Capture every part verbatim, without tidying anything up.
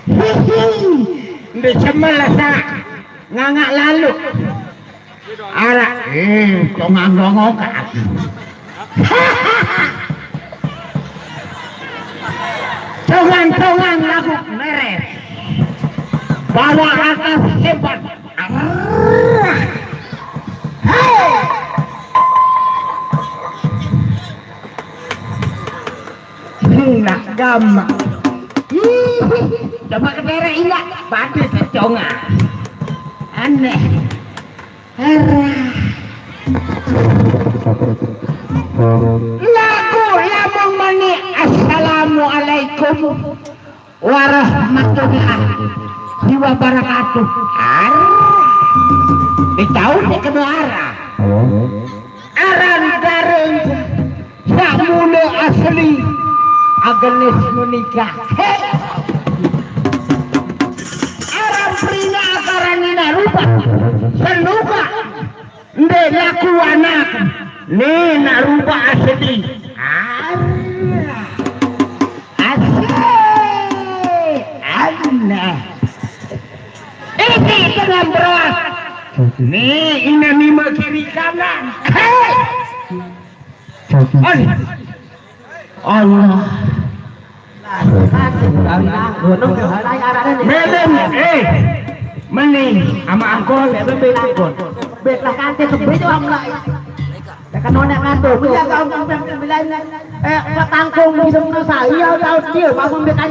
Hihi. Ndeq cemel, Sa. Ngangaq lalo. Araq, eh, tongang-tongong kaki. Tongang-tongang laguq meres. Bawaq atas hebat. Arrah. Hei. Naq gamaq. Ih, coba keterek inaq, pade secongaq. Aneh. Arah. Laguq lamun meni, "Assalamualaikum warahmatullahi wabarakatuh." Arah. Ditaun ndeq kene arah. Aran dareng saq mule asli Agnes menikah. He. Aran perinaq, aran inaq rubah. Senukaq. Ndeq laku anak. Ni naq rubah asli. Arah. Asik. Aneh. Ini dengan beras. Ni, ini nime kiri kanan. Hei. Aduh. Allah. Melem, eh. Meni, ama angkol. Bet lah kante sebedo amlak. Tekan nonek ngantuk. Iya, kau sampai bilang, eh, petangkung di sebelah saya, tahu dia, bangun dia kan.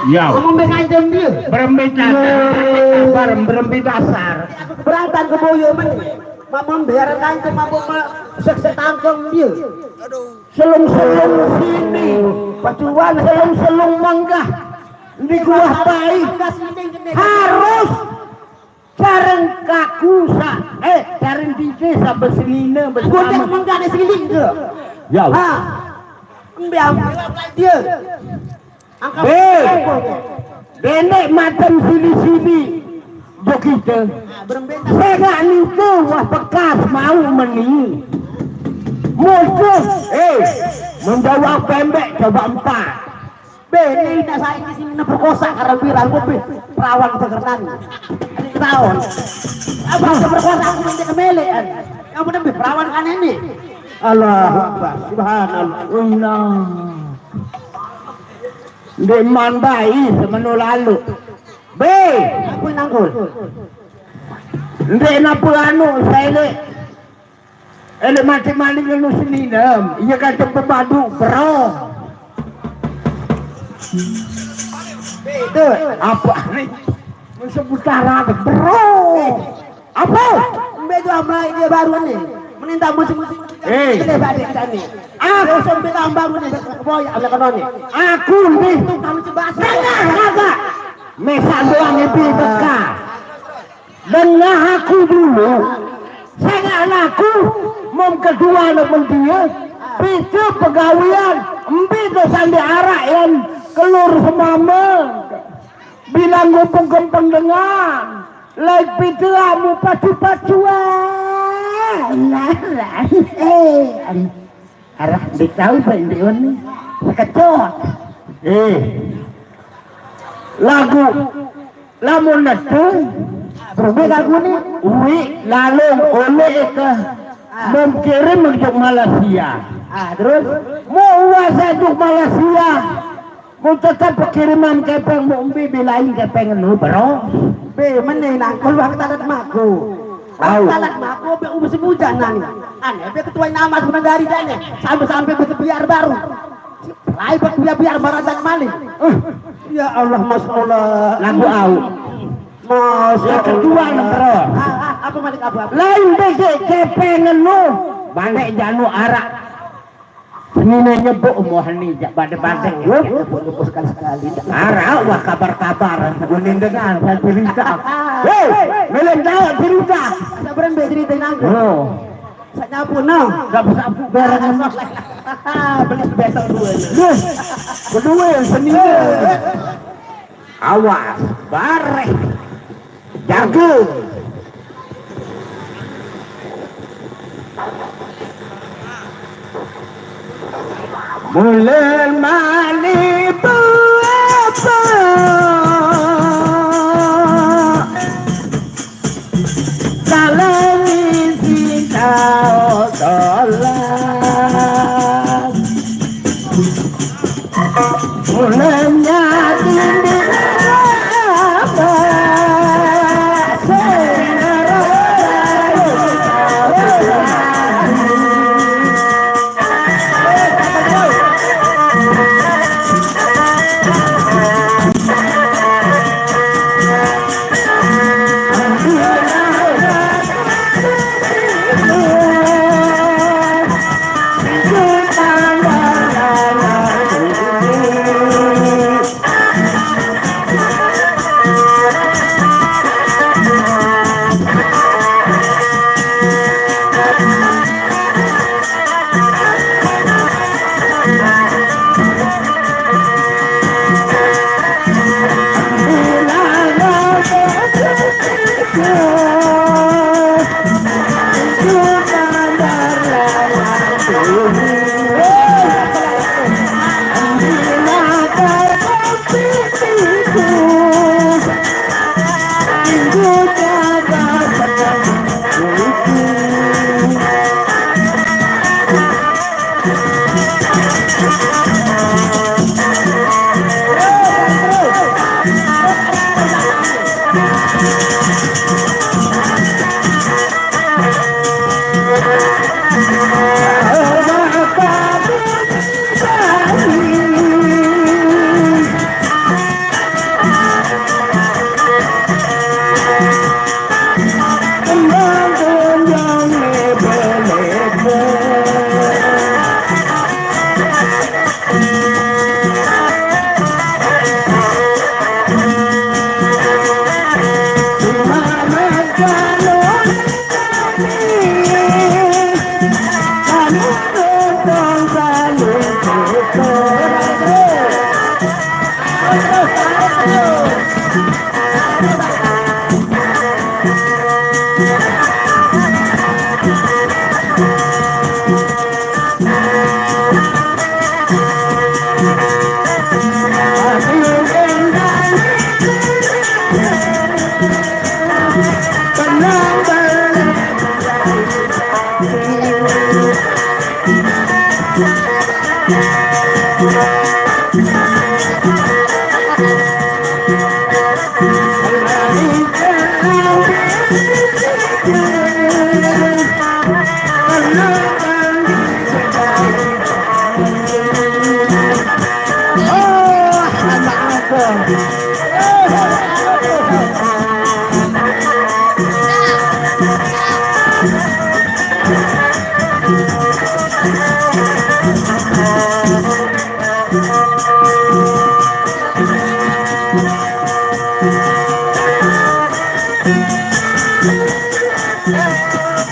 Ya. Ngomong dengan jam dia. Berembe dasar. Bareng berembe dasar. Berantan keboyo men. Mamam biar kancem mabuk me-, sek-, setangkeng dia. Selung-selung sini. Pacuan selung-selung menggah. Di gua pai. Harus careng kaku sa-, eh, careng dike sampai senine bersama. Gua tak menggah di sini ke? Ya. Ha. Embe ambil dia. Angkat. Be, dendeq matem sili-sili jok ite. Sengaq nike wah bekas mauq meni. Musuh, eh, menjawab pembek coba empat. Be, ini ndak saya di sini neperkosa karena bilang gue be, perawan sekertan. Ini ketahuan. Apa seperkosa aku nanti kemelekan? Kamu nembe perawan kan ini? Allahu Akbar. Subhanallah. Inna. Ndeq mandai semeno lalo. Be, aku nangkul. Ndeq nape anu, saya leq, eh, leq mati maling anu seninem. Iya kate pemadu, bro. Itu apa nih? Musuh utara, bro. Apa? Embe tu amai dia baru ni. Meninta musim-musim. Eh. Kita balik kita ni. Ah, usah minta ambang ni. Boy, ada kena ni. Aku ni. Itu kami sebab. Dengar kagak? Mesak doang itu bekas. Dengar aku dulu. Saya nak aku mem kedua nak dia. Pite pegawean, embe dosan di arak yang kelur semame. Bilang gupung gempeng dengan, lain pite amu pacu-pacuan. Arah, eh, arah, ndeq tau bae ndeq ni. Sekecot. Eh. Lagu lamun netu, berembe lagu ni? Uiq lalung oleh ke mem kirim juk Malaysia. Ah, terus? Mau uasa juk Malaysia. Mun tetep pekiriman kepeng, mun mbe belain kepeng enu, bro. Be, mene nang keluar talat mako. Au. Talat mako, be, ubi sebujan nani. Ane, be, ketua nama sebenarnya dari jane. Sampai-sampai be kebiar baru. Lai be kebiar-biar marajan maling. Eh, ya Allah, Mas Allah. Lagu au. Mas, yang kedua, bro. Ah, ah, apa malik, apa, apa? Lain be kepeng enu, balik janu arak. Senine nyebuk moh ni jak badek-badek. Ah, yo, nyebuk-nyebuk sekali-sekali. Araq wah kabar-kabar, kuning dengan, saya cerita. Hei, melem jawab cerita. Sabaran be cerita nang. Oh. Sak nyapu, nah. Sapu-sapu bareng. Beli besok dua. Duh, kedua senine. Awas, bareh. Jagung. Mulai mani buapa dalam isi kau tolak. Mulanya dinding apa?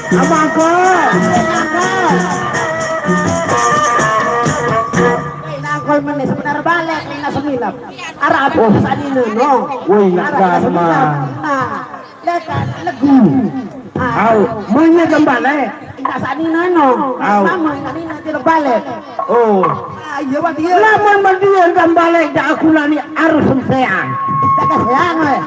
Abangku, abangku. Woi, nangkol meneh sebenar balik, kena semilap. Arah apa Oh. Pesan ini, no? Woi, nak Arah kan, semilap. Nah, lekan legu. Ah, Au, menye kembali. Indah sani nano. Au. Mama ini nanti balik. Oh. Ah, iya, Wak, iya. Lamun mendian kembali, dah aku nani harus seang. Jaga seang, weh.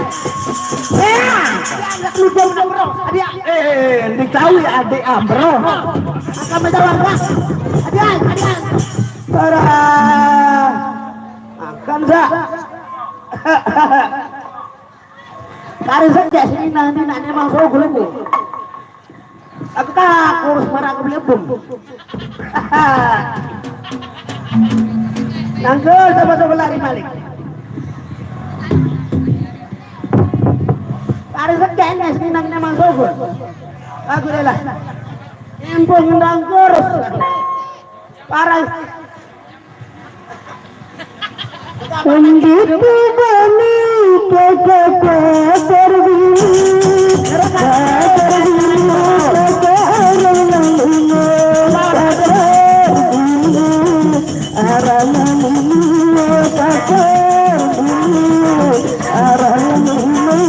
Seang. Seang, nggak lupa, bro. Adik. Eh, eh, eh, diketahui adik, ah, bro. Akan menjawab, bro. Adik, adik. Para. Makan, dah. Kari sejak sini nanti nak nemang sogol ini. Aku tak kurus marah aku belebung. Nangke sama-sama lari malik. Kari sejak ini sini nanti nemang sogol. Aku rela. Empung ndang kurus. Parah. Undip bani kata pasar bini, pasar bini, kata orang nang ini, pasar bini, orang nang ini, pasar bini, orang nang ini.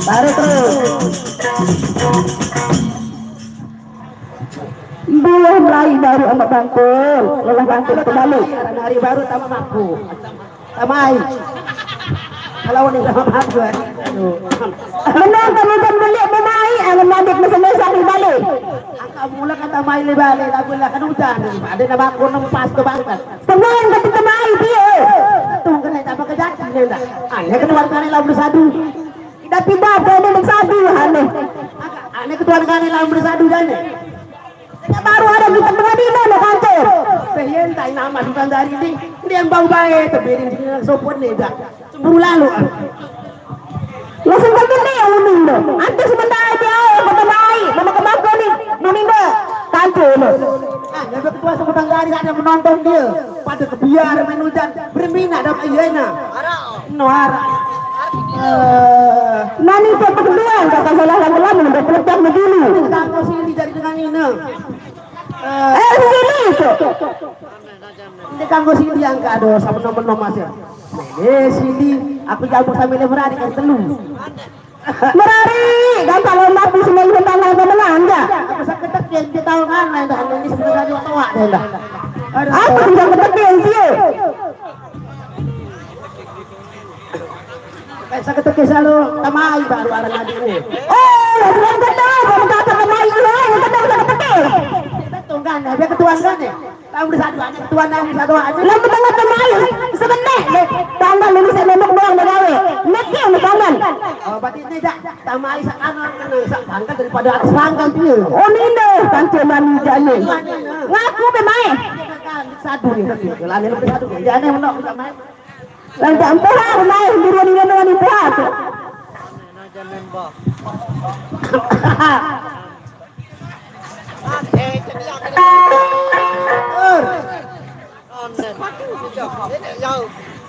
Tarik terus. Belum lai baru amat bangkul, lelah bangkul kembali. Hari baru tambah mampu. Tamai. Kalau ni tambah mampu. Aduh. Menang kamu kan beli memai, angan madik mesin-mesin di balik. Angka mula kata mai le balik, lagu lah kan hujan. Ada nama aku nempas tu bangkat. Tenang kata temai dia. Tunggu kena tak pakai jati ni dah. Aneh keluar kali lalu satu. Pindah-pindah ke nombor satu, aneh. Aneh ketuan kali lawan bersadu dan ni. Tengah baru ada kita mengadil mana kantor. Saya tak nama sukan dari ni. Dia yang bau baik, terbiring sini sopan ni dah. Cemburu lalu. Langsung kata dia yang uning tu. Antu sebentar aja, yang kata baik. Nama kebakar ni. Uning tu. Kantor tu. Ah, yang ketua sebutan dari ada menonton dia. Pada kebiar main hujan. Berminat dapat iya nah. Nohara. Eh, nani tu kedua, kata salah lagi lama, udah peledak dulu. Kamu sini jadi dengan ini. Eh, sini tu. Ini kamu sini yang kado sama nomor-nomor sih. Eh, sini aku jamu sambil merari kan telu. Merari, gampang lomba aku semua ibu tangan ke menang ya. Aku sakit tak dia tahu kan, main dah ini sebenarnya toa dia dah. Aku tidak ketepian sih. Kayak sakit-sakit selalu tamai baru arah lagi ni. Oh, bukan kata, bukan kata tamai dulu, bukan kata, bukan kata. Betul kan? Dia ketuan kan ni? Kamu di satu aja, ketuan yang di satu aja. Lalu tengah tamai, sebenarnya. Tanggal lulus saya memang doang dah gawe. Nekin tanggal. Oh, berarti ini dah tamai sekarang kan, sak tanggal daripada atas tanggal dia. Oh, ini deh, kan cuma ni jani. Ngaku be mai. Satu ni, satu. Lani lebih satu. Jani menok, tak mai. Lantak empuhat, naik, biru ni, ni, ni, empuhat.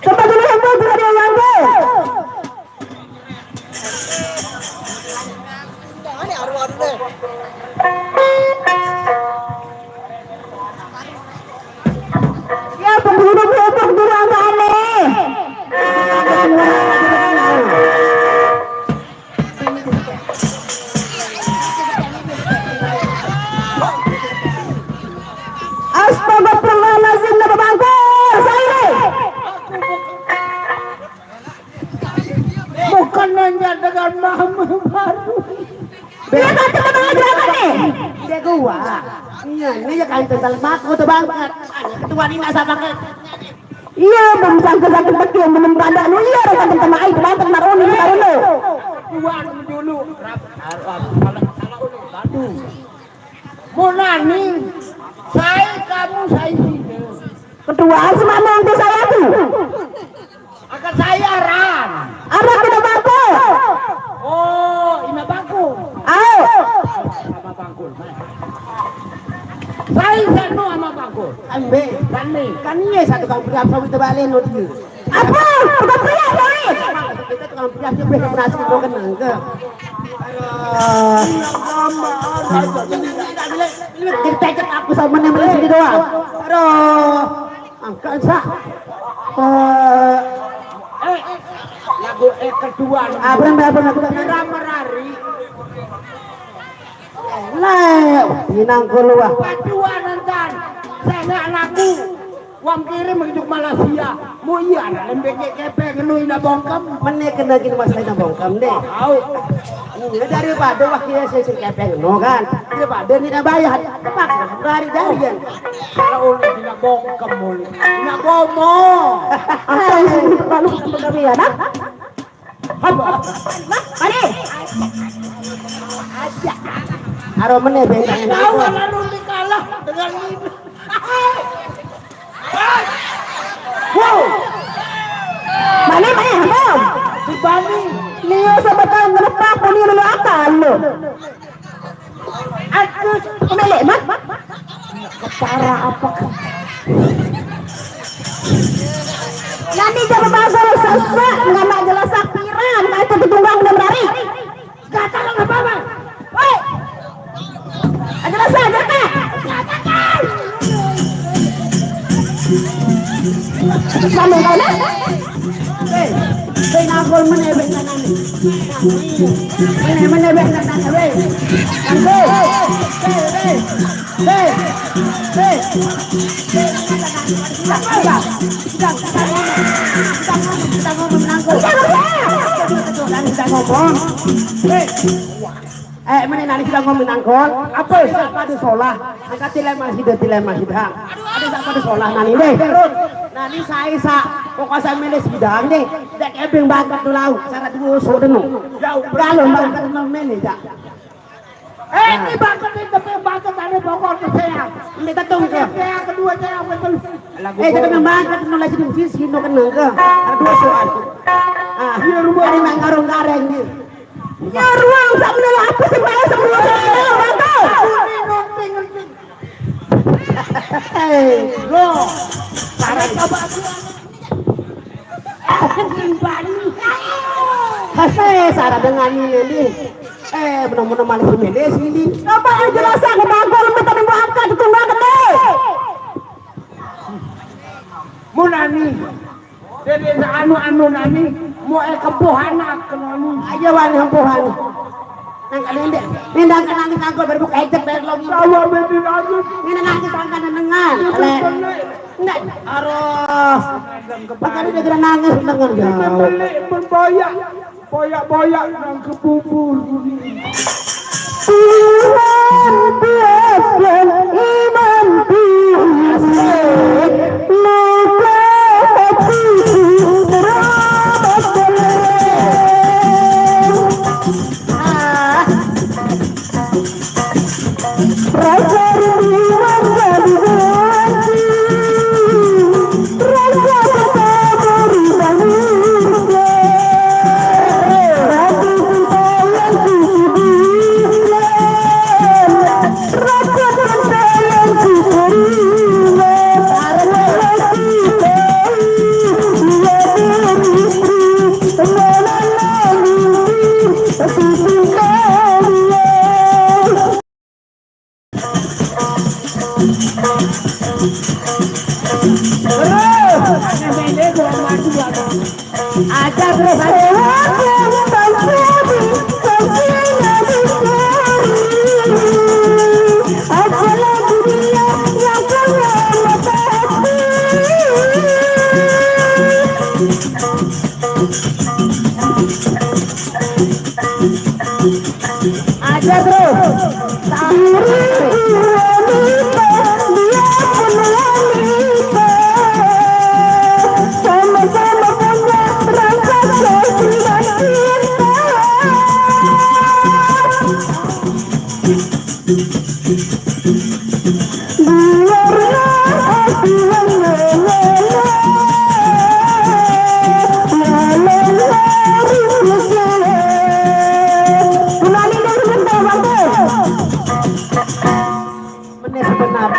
Tempat dulu yang tu, tidak ada yang tu. Ya, penghulu kelompok durang kami. Astagfirullahaladzim, nama bangkor, saya ini. Bukan nanya dengan mama baru. Dia kata kata aja apa nih? Dia gua. Iya, ini ya kan tentang bako tu bangkat. Ketua ini nak sama kan? Iya, belum sangka sakit betul, belum pada nu iya, ada kata sama ai bangkat maroni maroni. Tuan dulu. Aduh. Mulani, saya kamu saya sini. Ketua semua untuk saya tu. Akan saya ran. Apa kita bangku? Oh, ina bangku. Ayo. Sama bangku. Saya satu sama bangku. Ambil. Kan ni. Kan ni satu kampung apa kita balik no dia. Apa? Bukan pria, sorry. Kita tukang pria dia boleh kena sih lo kena ke. Kita cek aku sama ni boleh sini doang. Aduh. Angkat sah. Eh, eh, yang Eh, kedua. Abang, abang, abang. Merari. Lah, pinang keluar. Kedua nonton. Saya nggak laku. Wong kirim menuju Malaysia. Mu iya, lembek kepeng nu ina bongkem. Mene kena gini mas ina bongkem deh. Tahu. Ini daripada wah kira saya sing kepeng nu kan. Daripada ini ina bayar. Terpaksa dari dari kan. Kalau ulun ina bongkem ulun. Ina bomo. Apa yang sini terlalu sebenarnya ya, nak? Apa? Mari. Aja. Aro mene bentang. Tahu lalu dikalah dengan ini. Wow. Mana, mana, Bang? Si Bani. Nio sebetulnya ngerepak puni dulu akal lu. Aduh, pemilik, Mat. Kepara apa? Nanti coba masuk sesak, nggak nak jelas piran, nah itu ditunggang bener hari. Gatal nggak apa-apa. Woi. Aja rasa, aja, Kak. Kamu tahu lah? Hei, hei, ngagol mana ya, benar nani? Mana, mana, benar nani, hei. Hei, hei, hei, hei. Hei, hei. Kita ngomong, kita ngomong, kita ngomong, kita ngomong, menangkul. Kita ngomong. Hei. Eh, mana nani kita ngomong nangkol? Apa? Siapa ada solah? Angkat tilai masih ada tilai masih dah. Ada siapa ada solah nani deh. Terus, nani saya sa pokok saya milih sidang deh. Dek ebeng bakat tu lau. Cara dua so denu. Jauh. Kalau bakat mau milih dah. Eh, ini bakat ini tapi bakat ada pokok tu saya. Ini tetung ke? Saya kedua saya betul. Eh, kita memang bakat nu lagi di office hino kena ke? Ada dua soal. Ah, iya rumah ada nang karung kareng ni. Ya ruang sak menela apa sih bayar sepuluh juta batu? Hei, lo. Cara coba aku. Hei, cara dengan ini ni. Eh, benar-benar malas milih sini. Coba yang jelas aku bagol minta dibuatkan ditunggal gede. Munani. Dadi anu-anu nani mau eh kebuh anak kenani. Ayo wani kebuh anak. Nang kene ndek, nendang kenani kanggo berbuk ejek bayar lagi. Kalau bedi nangis. Ini nangis angka nenengan. Iya, bener. Enggak. Aroh. Makanya dia kena nangis dengan jauh. Beli berboyak. Boyak-boyak nang kebubur. Tuhan biarkan iman tinggi, luka hati teramat. Ah. Raja Rindu, Raja Rindu. Aja terus aja. Aja terus. Sama-sama punya rasa kepribadian. Mene sebenar.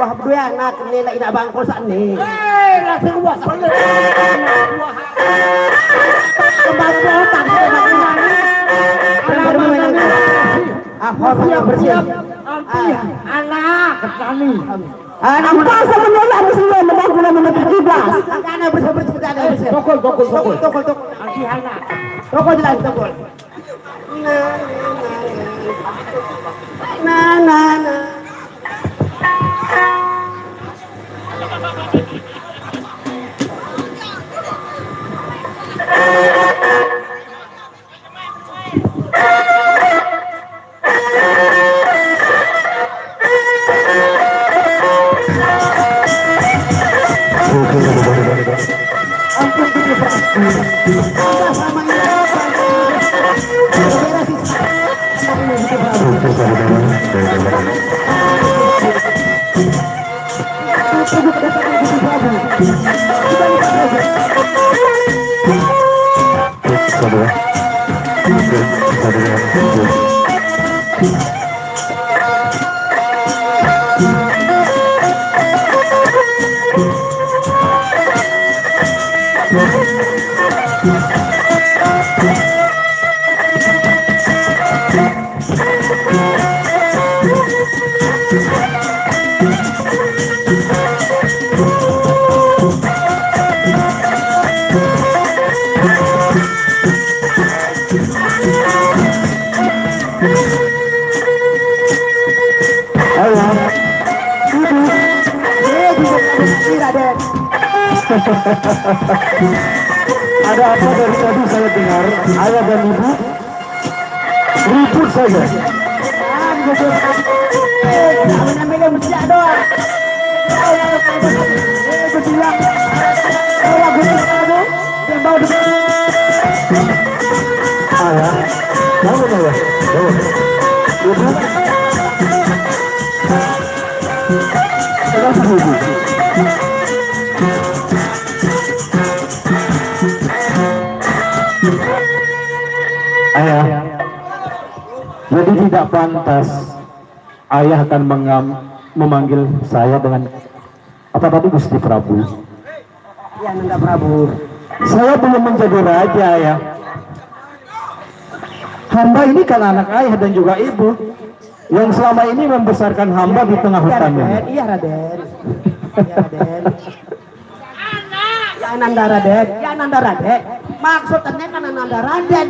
Wah, berdua anak ini nak ina bangkol sak ni. Eh, langsung wah, bener. Kembali otak, kembali otak. Ah, siap, siap. Ampun, anak, kami. Anak. Ampun, sebenarnya aku sudah menang. Nomor tujuh belas. Angkana bersih-bersih, ada bersih. Tokol, tokol, tokol. Tokol, tokol. Angki hana. Tokol jelas, tokol. Nah, nah, nah. Ayo. Ibu. Eh, juga Raden. Ada apa dari tadi saya dengar, ayah dan ibu ribut saja. Namanya megang besiak doang. Eh, gue bilang, eh, lagu ini, lagu, dia bawa di Ayah, bangun, ayah, bangun. Ibu, kenapa, ibu? Ayah, jadi tidak pantas ayah akan mengam- memanggil saya dengan apa tadi, Gusti Prabu? Ya, Nanda Prabu. Saya belum menjadi raja, ya. Hamba ini kan anak ayah dan juga ibu yang selama ini membesarkan hamba di tengah hutan ini. Iya, Raden. Iya, Raden. Ya, Nanda Raden. Ya, Nanda Raden. Maksudnya kan Nanda Raden.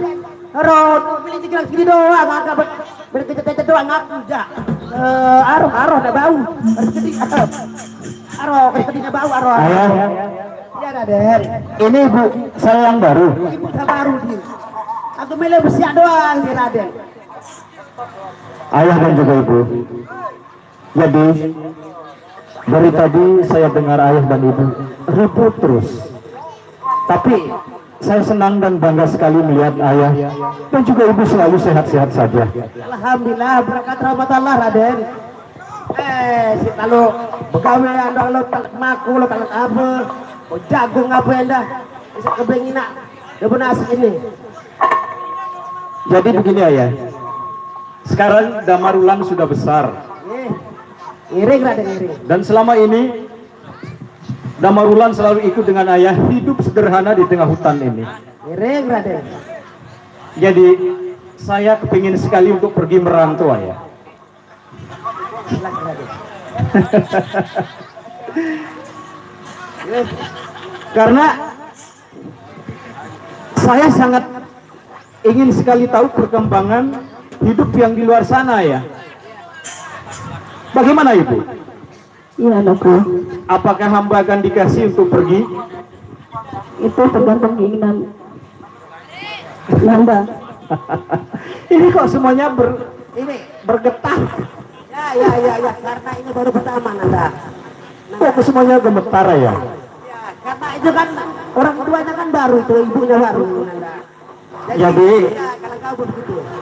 Rod, pilih tiga segini doang, agak ber- berkecil-kecil doang aku, ja. Eh, aroh, aroh, dah bau. Rezeki, aroh. Aroh, rezekinya bau, aroh. Ayah. Iya, Raden. Ini ibu saya yang baru. Ibu saya baru, dia. Aku milih besiak doang, dia, Raden. Ayah dan juga ibu. Jadi, dari tadi saya dengar ayah dan ibu ribut terus. Tapi, saya senang dan bangga sekali melihat ayah dan juga ibu selalu sehat-sehat saja. Alhamdulillah, berkat rahmat Allah, Raden. Eh, si kalau begawe anda lo telek maku, lo telek apa? Oh, jagung apa anda? Bisa kebengina. Dia benar ini. Jadi begini, ayah. Sekarang Damarulan sudah besar. Eh, ngiring, Raden, ngiring. Dan selama ini Damarulan selalu ikut dengan ayah hidup sederhana di tengah hutan ini. Ngiring, Raden. Jadi, saya kepingin sekali untuk pergi merantau, ayah. Silakan, Raden. Karena saya sangat ingin sekali tahu perkembangan hidup yang di luar sana, ya. Bagaimana, Ibu? Iya, anakku. Apakah hamba akan dikasih untuk pergi? Itu tergantung keinginan Nanda. Ini kok semuanya ber- ini bergetar? Ya, ya, ya, ya. Karena ini baru pertama, Nanda. Kok semuanya gemetar, ya? Ya, karena itu kan orang tuanya kan baru itu, ibunya baru, Nanda. Jadi,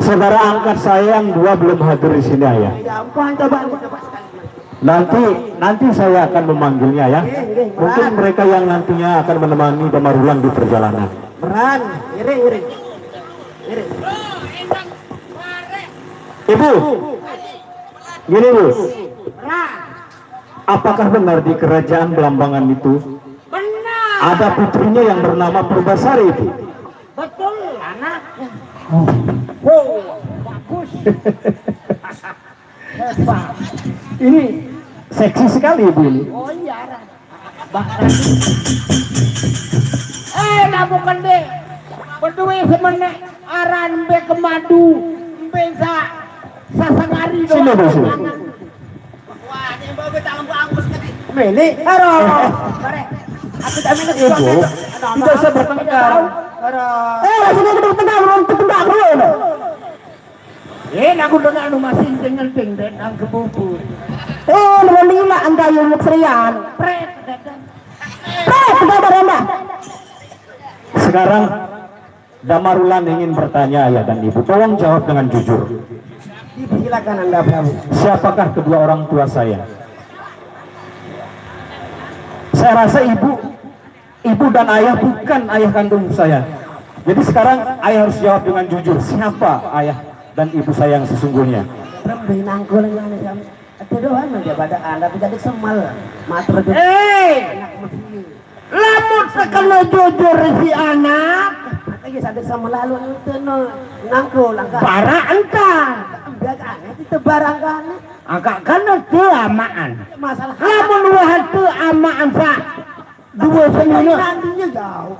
saudara angkat saya yang dua belum hadir di sini, Ayah. Ya ampun, coba, coba sekali. Nanti, nanti saya akan memanggilnya, ya. Mungkin mereka yang nantinya akan menemani Damarulan di perjalanan. Beran, iring, iring. Iring. Ibu, gini, Bu. Beran. Apakah benar di kerajaan Belambangan itu ada putrinya yang bernama Purbasari, Ibu? Betul, anak. Oh, bagus. Hebat. Ini seksi sekali, Ibu, ini. Oh iya, Ran. Bahkan, eh, namu kende, beduwe semene, aran mbe kemadu, mbe sa, sasengari do. Sini, Bos. Wah, ini bawa tangan bagus tadi. Mele, aro. Bare. Aku tak mele. Eh, Bos. Tidak usah bertengkar. Aro. Eh, langsung kita bertengkar, orang bertengkar dulu, no. Eh, aku dengar lu masih dengan deng dan nang kebubur. Eh, lu lima anda yang serian. Pret, pret, pret, pret, pret. Sekarang Damarulan ingin bertanya, Ayah dan Ibu. Tolong jawab dengan jujur. Ibu, silakan Anda, Prabu. Siapakah kedua orang tua saya? Saya rasa ibu, ibu dan ayah bukan ayah kandung saya. Jadi sekarang ayah harus jawab dengan jujur. Siapa ayah dan ibu saya yang sesungguhnya? Rembe nangkul ngene, Sam. Itu doang aja pada Anda tuh jadi semel. Matur tuh. Eh, anak mesti. Lamun sekena jujur si anak. Iya, sampai sama lalu itu no nangkul angka. Bara enta. Biar aneh itu barang kan. Angka kan teu amaan. Masalah. Lamun wah teu amaan sa. Dua semina. Nantinya jauh.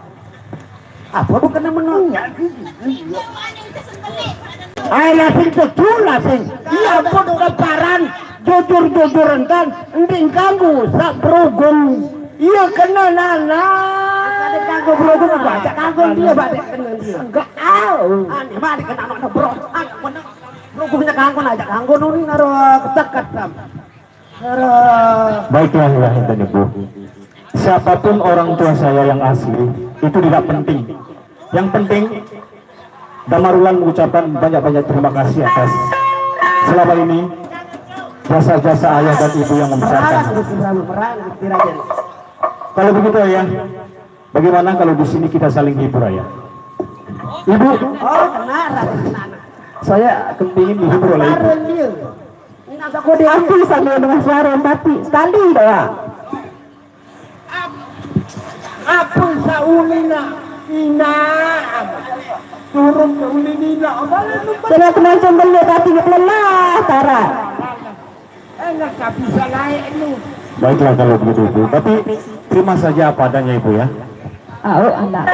Apa bukan menang? Iya. Ai lah sing tecul lah sing. Iya, ampun, keparan jujur-jujuran kan, ending kanggo sak berogong. Iya, kena nana. Ada kanggo berogong, baca kanggo dia, baca kena dia. Enggak, au. Aneh, mah dikena anak berogong, anak bener. Berogongnya kanggo, aja kanggo nuni naro kecekat, Sam. Naro. Baiklah, Ayah dan Ibu. Siapapun orang tua saya yang asli, itu tidak penting. Yang penting, Damarulan mengucapkan banyak-banyak terima kasih atas selama ini jasa-jasa ayah dan ibu yang membesarkan. Merana, Gusti Prabu, merana, Gusti Raden. Kalau begitu, Ayah, bagaimana kalau di sini kita saling hibur, Ayah? Ibu, oh, benar, Raden. Saya kepingin dihibur oleh Ibu. Raden dia. Ini nasa kode. Aku sambil dengan suara mati sekali doang. Apa saulina? Ina. Turun ke ulin ina. Kena kenancung beli tapi lelah, Tara. Enak tak bisa naik lu. Baiklah kalau begitu, Ibu. Tapi terima saja apa adanya, Ibu, ya. Au, anak.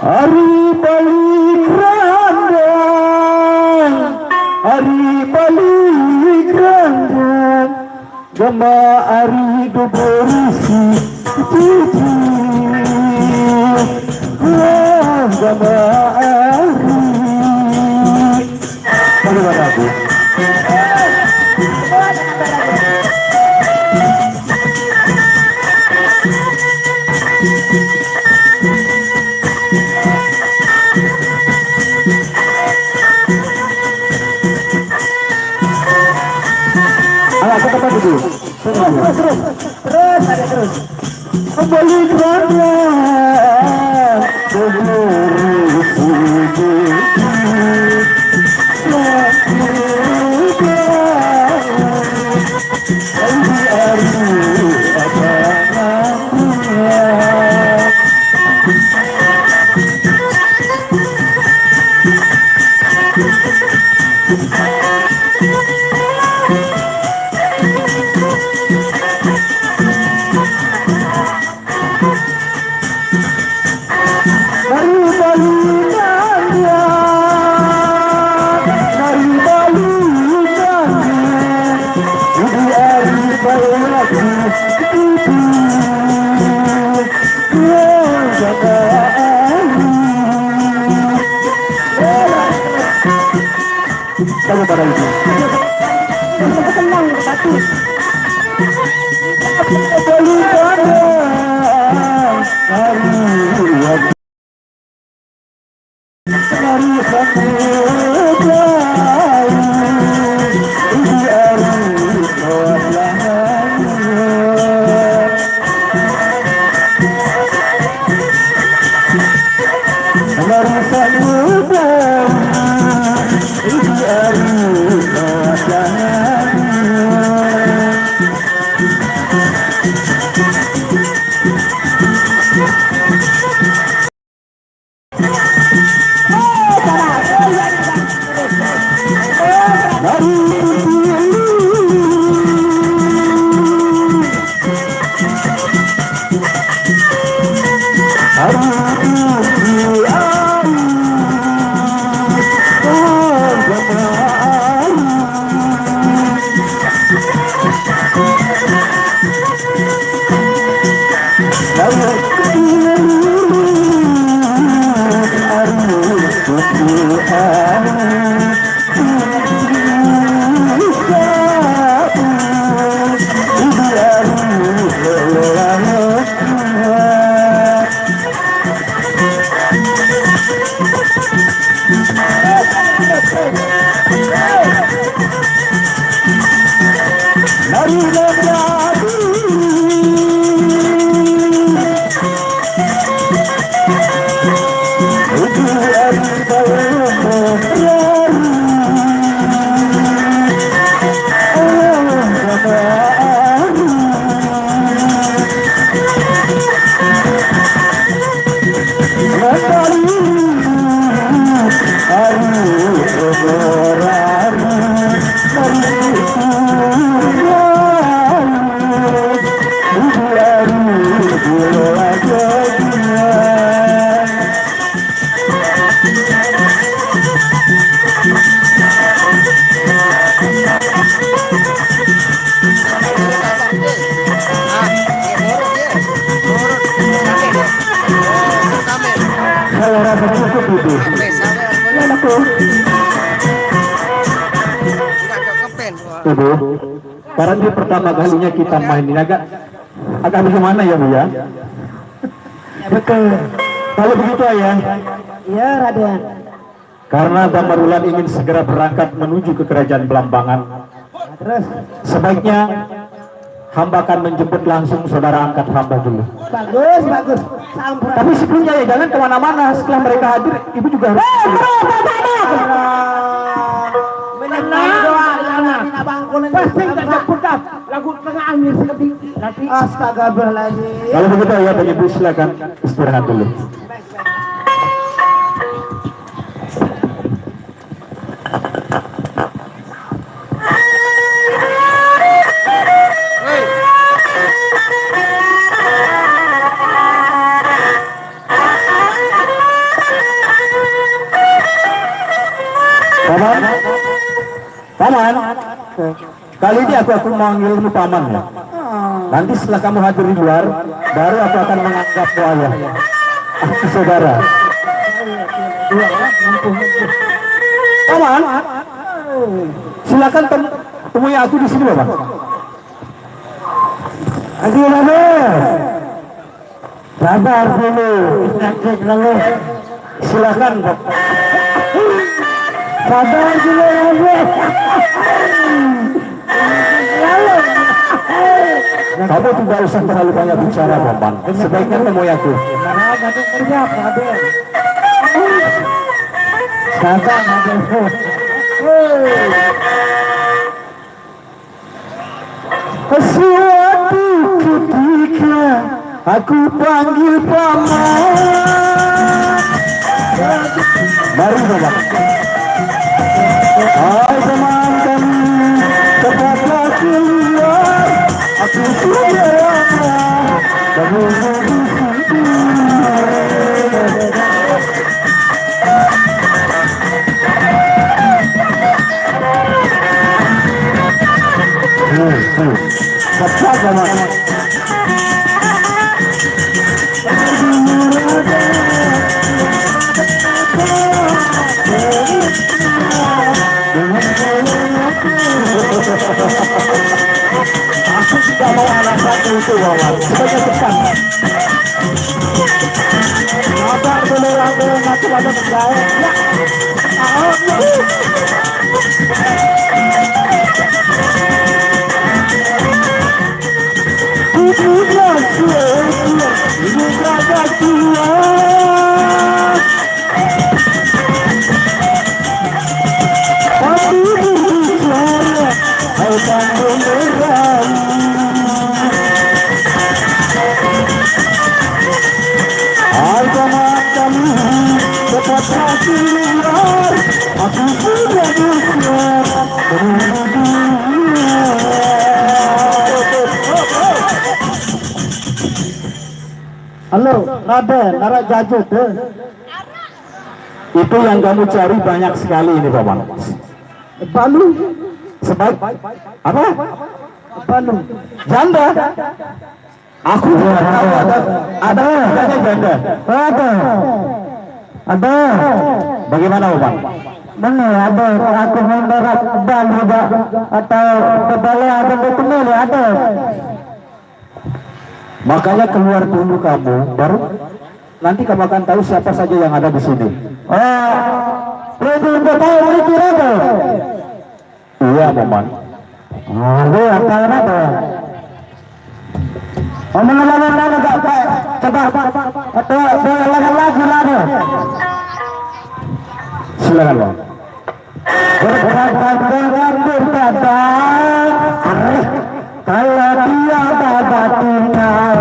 Ari balik randang, ari balik randang. Gama ari do berisi cici. Wah, gama ari. Bagaimana, Bu? Ayo, ke tempat dulu. Terus, terus, terus. Terus, ada terus. Kembali kerana kembali. Dari Bali Naya, dari Bali Naya, ibu ari bayati ibu, dua jaga ari. Kamu pada itu. Tenang, satu. Bali Naya, dari Saya rasa cukup itu. Enak tuh. Ibu, karena ini pertama kalinya kita main ini, agak, agak bagaimana ya, Bu, ya? Ya, betul. Kalau begitu, Ayah. Iya, Raden. Karena Bang Marulan ingin segera berangkat menuju ke kerajaan Belambangan, nah, terus? Sebaiknya hamba akan menjemput langsung saudara angkat hamba dulu. Bagus, bagus. Sampurasun. Tapi sebelumnya, ya, jangan kemana-mana. Setelah mereka hadir, ibu juga harus. Eh, bro, bro, bro, bro. Tenang, doang, tenang. Pasti kita jemput, Kak. Lagu tengah angin sedikit. Nanti. Astagfirullahaladzim. Kalau begitu, ya, Bang Ibu, silakan istirahat dulu. Paman, Paman, kali ini aku aku manggilmu Paman, ya. Nanti setelah kamu hadir di luar, baru aku akan menganggapmu ayah. Aku saudara. Paman, silakan tem temui aku di sini, Paman. Aduh, aduh. Sabar dulu, sakit dulu. Silakan, Pak. Sabar dulu, Raden. Kamu tidak usah terlalu banyak bicara, Paman. Sebaiknya temui aku. Sabar, Raden. Suatu ketika aku panggil paman. Mari, Bapak. Hai, teman kami, cepatlah keluar. Aku sudah lama menunggu di sini. Aku tidak mau anak satu itu, Wawan. Sebagai pesan. Sabar dulu, Raden, nanti ada menjahit. Ya. Ibu Raja, Ibu Raja tua. Tapi berbicara, hai Pangeran. Hai, paman kami, cepat keluar. Aku sudah bersuara. Halo, Raden, narak jajut, eh. Itu yang kamu cari banyak sekali ini, Paman. Balu. Sebaik apa? Balu. Janda. Aku tidak tahu ada, ada jandanya janda. Ada. Ada. Bagaimana, Paman? Mana ada aku mendarat balu dah atau kepala ada bertemu ada. Makanya keluar dulu kamu, baru nanti kamu akan tahu siapa saja yang ada di sini. Oh, lebih tahu itu apa? Iya, Paman. Oh, iya, apa apa? Ngomong-ngomong, coba, coba, coba, coba, lagi, lagi, lagi. Silakan, Bang. Berkata-kata berkata, kalau dia babat tinggal.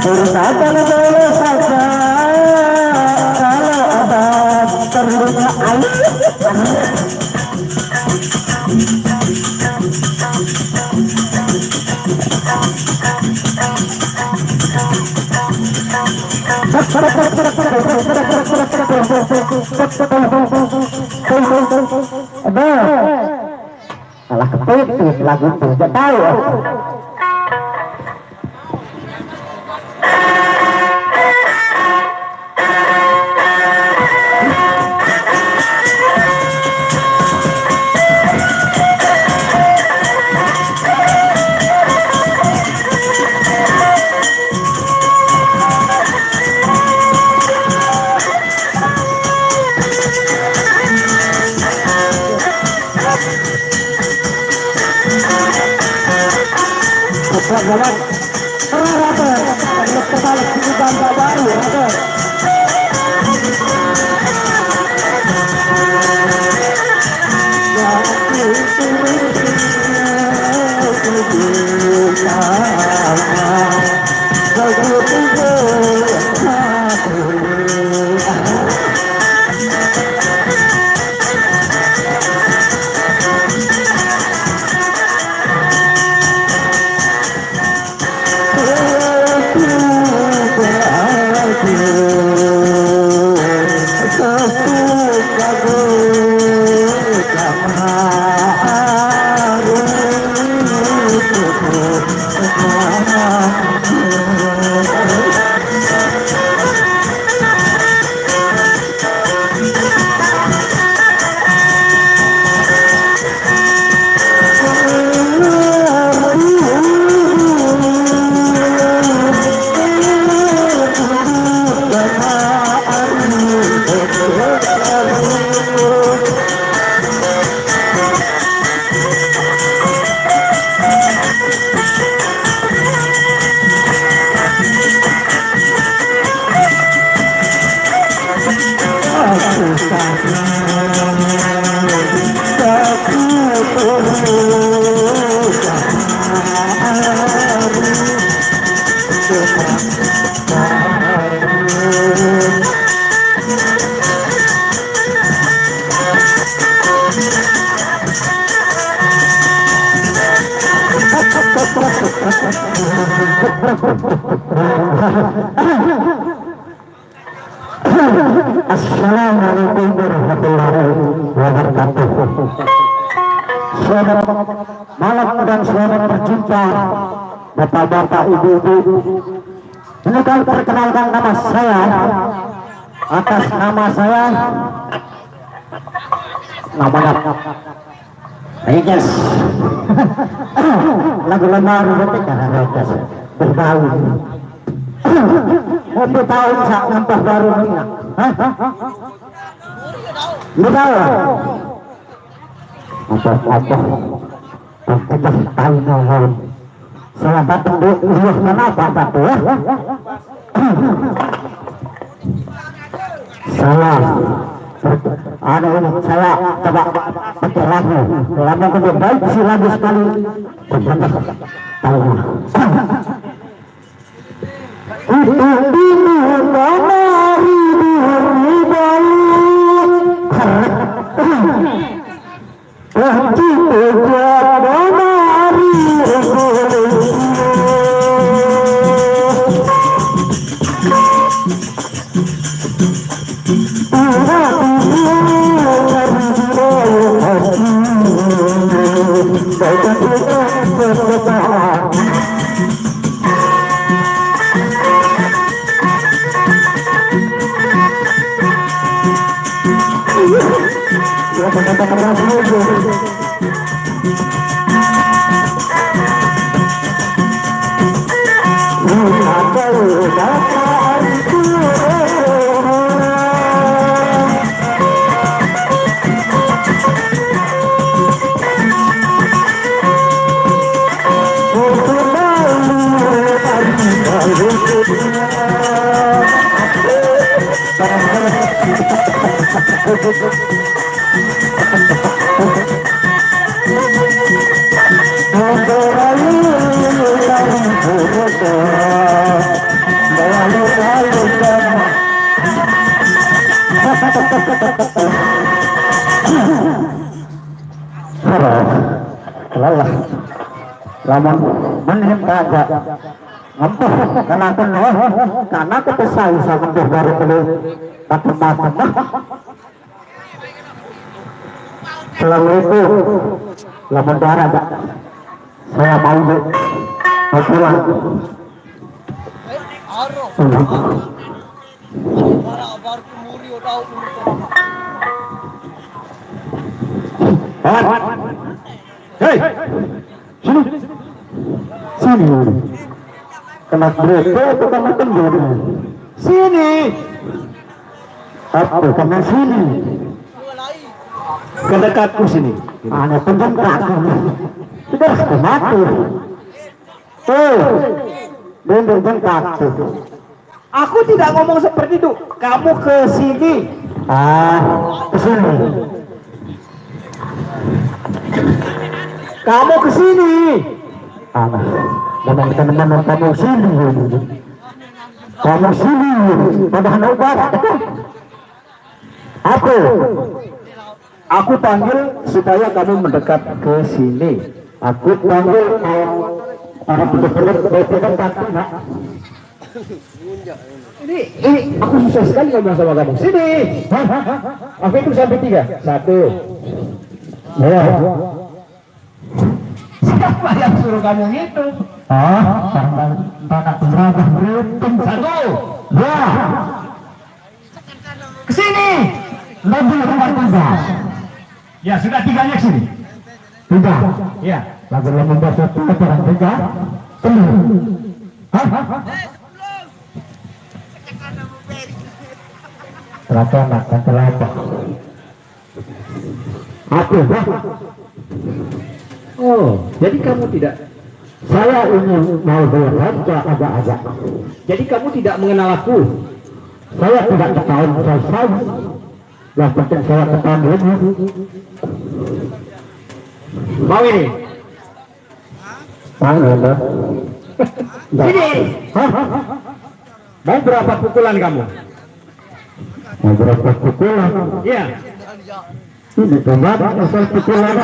Berkata boleh saja. Aduh. Malah kepepet lagu tuh, gak tahu. Buat jalan. Terus, Robert. Terus kembali ke Bangka Baru, Robert. Assalamualaikum warahmatullahi wabarakatuh. Selamat malam dan selamat berjumpa, bapak-bapak, ibu-ibu. Ini kali perkenalkan nama saya, atas nama saya, namanya Regis. Lagu lama rupanya karena Regis. Berbau. Mau tahu, sak nambah baru ni nak. Hah? Berbau. Apa-apa. Apa-apa. Tahu, tahu. Salah satu, iya, kenapa, Pak, ya? Salah. Anu ini, saya coba pakai lagu. Lagu kedua, baik, si lagu sekali. Tahu. Itu dulu kamari dulu balik. Lelah. Lama. Mending kagak. Ngempuh, kena penuh, karena kita saya bisa ngempuh dari beli macam-macam. Selalu itu, lamun darah, Kak. Saya mau, Bu. Mau pulang. Hei, sini. Sini. Kena berapa itu kena kendor. Sini. Apa kena sini? Kedekatku sini. Aneh penjengkak. Sudah mati. Tuh, duduk jengkak tuh. Aku tidak ngomong seperti itu. Kamu ke sini. Ah, ke sini. Kamu ke sini. Anak, memang teman kamu sini. Kamu sini. Padahal barat. Apa? Aku panggil supaya kamu mendekat ke sini. Aku panggil, eh, para pendekar, pendekar kaki, Nak. Ini, ini aku susah sekali ngomong sama kamu. Sini. Hah? Aku hitung sampai tiga. Satu. Dua. Siapa yang suruh kamu ngitung? Ah, entah nak berapa berhitung. Satu. Dua. Ke sini. Lebih rumah tiga. Ya, sudah tiganya ke sini. Tiga. Ya. Lagu lama bahasa apa orang tiga? Telu. Hah? Terasa makan terasa. Apa? Oh, jadi kamu tidak. Saya ini mau berhajat agak-agak. Jadi kamu tidak mengenal aku? Saya tidak ketahuan saya. Yang penting saya ketahuan ini. Mau ini? Mau ini. Sini. Hah? Mau berapa pukulan kamu? Mau berapa pukulan? Iya. Ini tempat asal pukulan.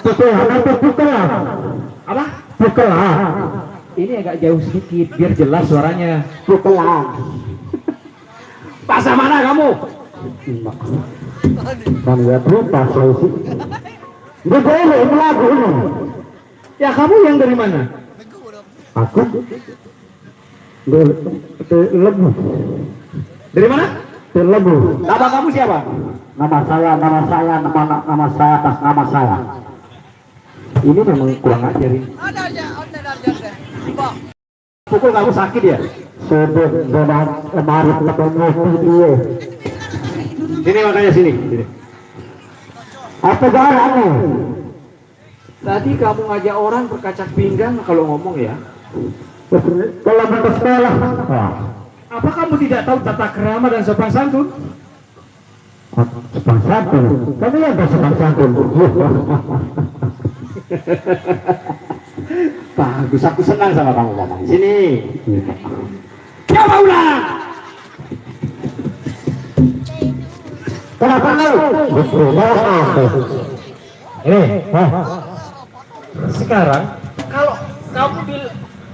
Pukulan apa pukulan? Apa? Pukulan. Ini agak jauh sedikit, biar jelas suaranya. Pukulan. Pasar mana kamu? Bang Yadri, pasar sih. Dia boleh melagu ini. Ya, kamu yang dari mana? Aku dari Lebu. Dari mana? Dari Lebu. Nama kamu siapa? Nama saya, nama saya, nama, nama saya, atas nama saya. Ini memang kurang ajar ini. Pukul kamu sakit ya? Sudah benar kemarin ketemu dia. Sini makanya sini. Sini. Apa jalannya? Tadi kamu ngajak orang berkacak pinggang kalau ngomong ya. Kalau mau ke sekolah. Wah. Apa kamu tidak tahu tata krama dan sopan santun? Sopan santun. Kamu yang ada sopan santun. Bagus, aku senang sama kamu, Bang. Sini. Siapa ulang? Kenapa lu? Betul, aku. Ini, hah? Sekarang, kalau kamu di,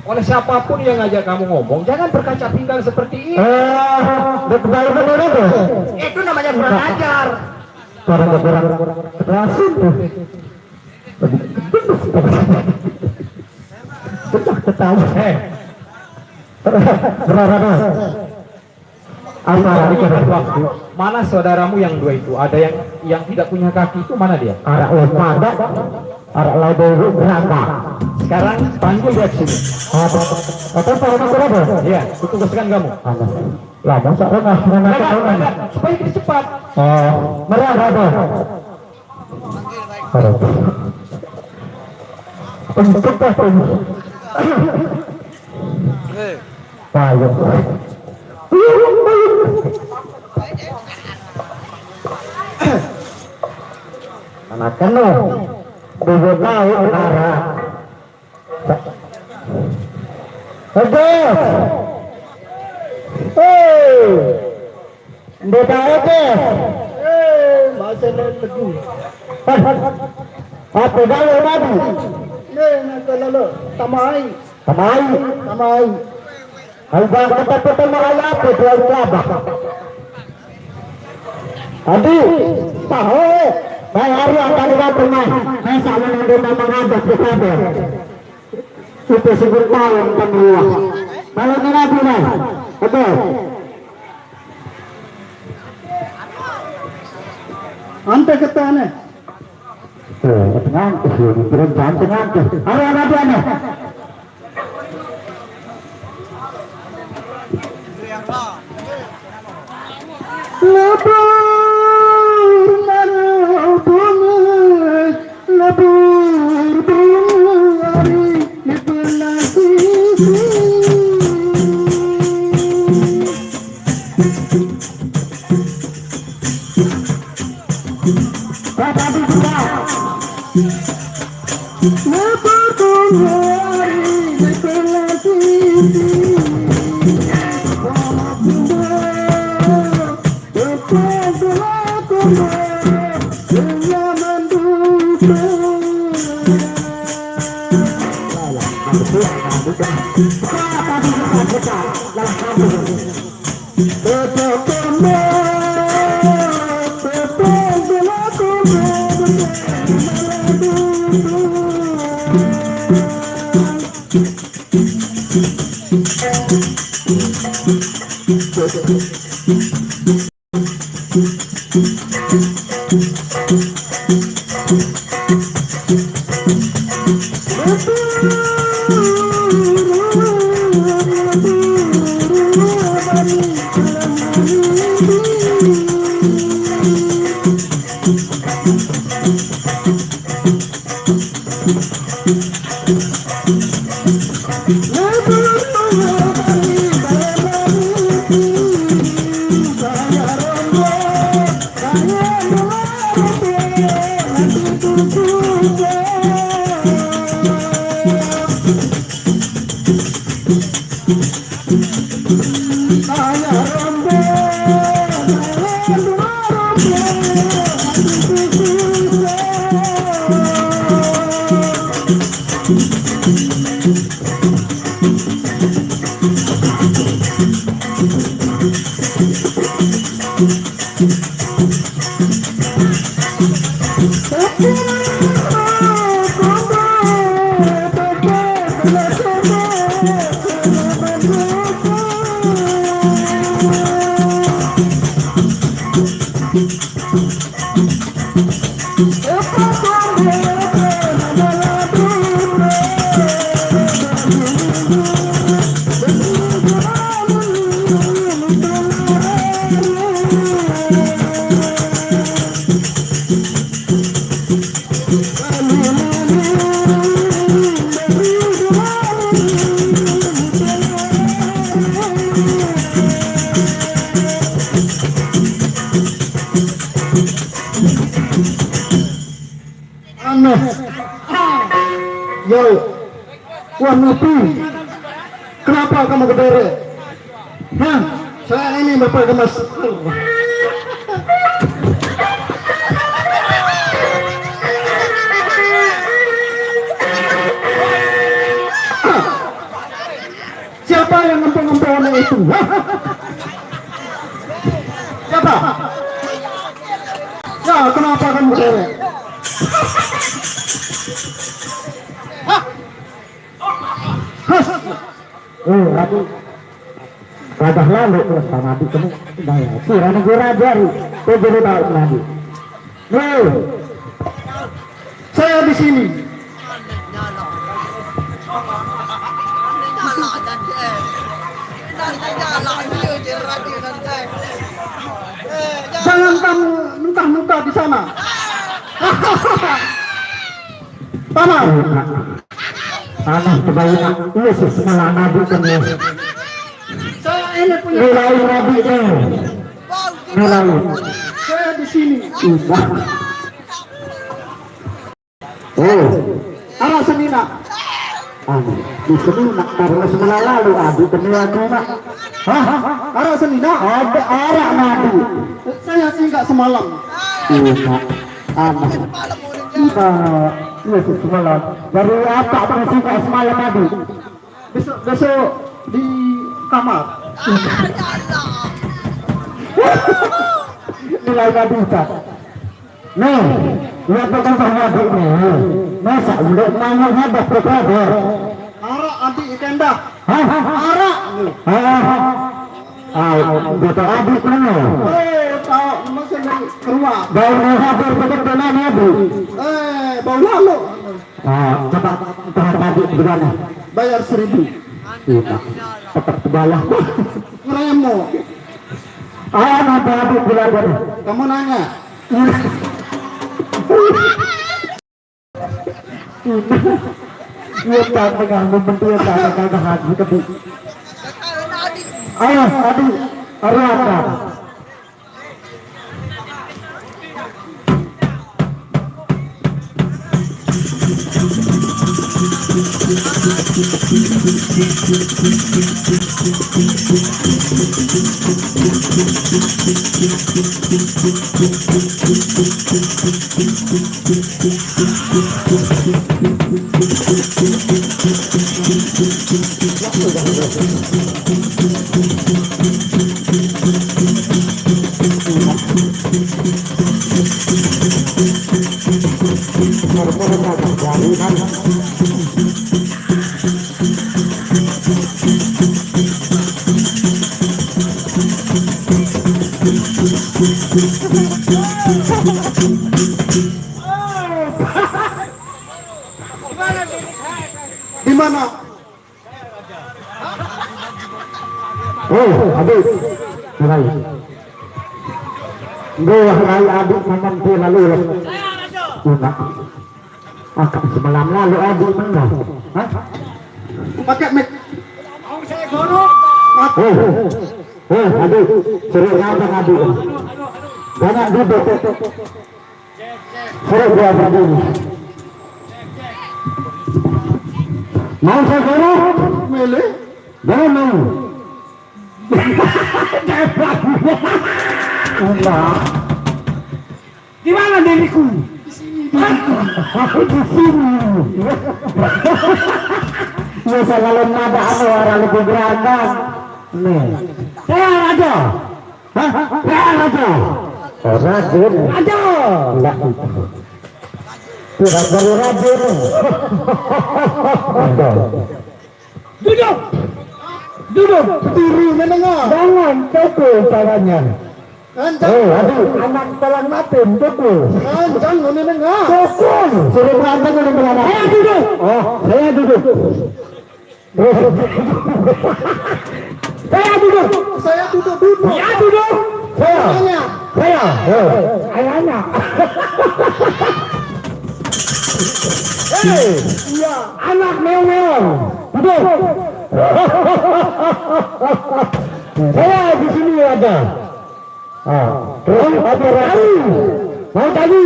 oleh siapapun yang ngajak kamu ngomong, jangan berkaca pinggang seperti ini. Eh, udah kembali menurun tuh. Itu namanya kurang ajar. Kurang, kurang, kurang. Kerasin tuh. Pecah ketawa. Eh. Berapa? Apa? Kamu ingat waktu, mana saudaramu yang dua itu? Ada yang, yang tidak punya kaki itu, mana dia? Arak lo pada, arak lo dulu berapa? Sekarang panggil dia ke sini. Apa? Apa? Apa? Apa? Apa? Iya, aku tugaskan kamu. Apa? Lah, masa lo nggak pernah Mereka, mereka, supaya kita cepat. Oh, mereka apa? Untuk apa ini? Payung. Anak kena. Dua tahu arah. Tegas. Hei. Ndedaeke. Eh, masa teguh. Apa gawe tadi? Eh, nanti lalu. Tamai. Tamai. Tamai. Hai bang, kita kita merayap, ya, Tuhan Abah. Aduh, tahu. Baik, hari yang tadi datang, Mas. Saya sama nanti nama ngajak di kabar. Itu sebut tahun penuh. Malam ini lagi, Mas. Oke. Ante ketane. Eh, ngantuk ya, pikiran jangan ngantuk. Hari apa dia nih? Lebur mana bunga, lebur bunga hari di belah sisi. Bapak Ibu, Aneh. Yo. Wah, Nabi. Kenapa kamu gedere? Hah? Saya ini Bapak Gemes. Siapa yang ngempong-ngempong itu? Siapa? Ya, kenapa kamu cewek? Hah? Eh, aku gagah lalu, eh, sama adik kamu. Nah, ya, si Rani gue raja, ri. Kau jadi tahu lagi. Nih, saya di sini. Jangan kamu mentah-mentah di sana. Paman. Anak kebanyakan Yesus malah nabi kan ya. Saya ini punya. Nilai nabi kan. Nilai. Saya di sini. Iya. Oh. Arah Semina. Anu, di Semina karena semula lalu adu kenal Semina. Hah? Arah Semina ada arah nabi. Saya singgah semalam. Iya. Anu. Nah, iya sih semalam. Dari apa pun sih semalam tadi? Besok besok di kamar. Nilai tadi tak. Nih, lihat bukan sama adik nih. Masa udah mau hadap ke Prabowo? Arak adik ikan dah. Hah? Arak. Ah, ah, udah tak adik mana? Eh, tahu masih dari keluar. Bau nih hadir betul benar adik. Eh, bau lalu. Ah, coba tahan adik gimana? Bayar seribu. Iya, Pak. Tetap sebelah. Ngeremo. Ah, nanti adik gula. Kamu nanya. Iya, tak tengah membentuk tak ada hati kebik. Ayo, adik, arahkan. Di mana? Oh, adik. Mulai. Gue mulai adik memang dia lalu lah. Enggak. Akak semalam lalu adik mana? Hah? Pakai mic. Oh, oh, adik. Suruh ngapa adik? Banyak duduk. Suruh dia berdiri. Mau saya suruh? Milih. Jangan mau. Enggak. Di mana diriku? Di sini. Di sini. Ya, saya kalau ada anu orang lebih beragam. Nih. Saya raja. Hah? Saya raja. Oh, raja. Raja. Enggak. Tidak perlu raja. Raja. Duduk. Duduk. Berdiri menengah. Jangan pukul tangannya. Kencang. Oh, aduh, anak palang matin, pukul. Kencang menengah. Pukul. Suruh berantem menengah. Saya duduk. Oh, saya duduk. Saya duduk. Saya duduk dulu. Ya duduk. Saya. Saya. Saya. Hei, iya. Anak meong-meong. Duduk. Saya di sini ada. Ah, terus apa tahu? Mau tahu?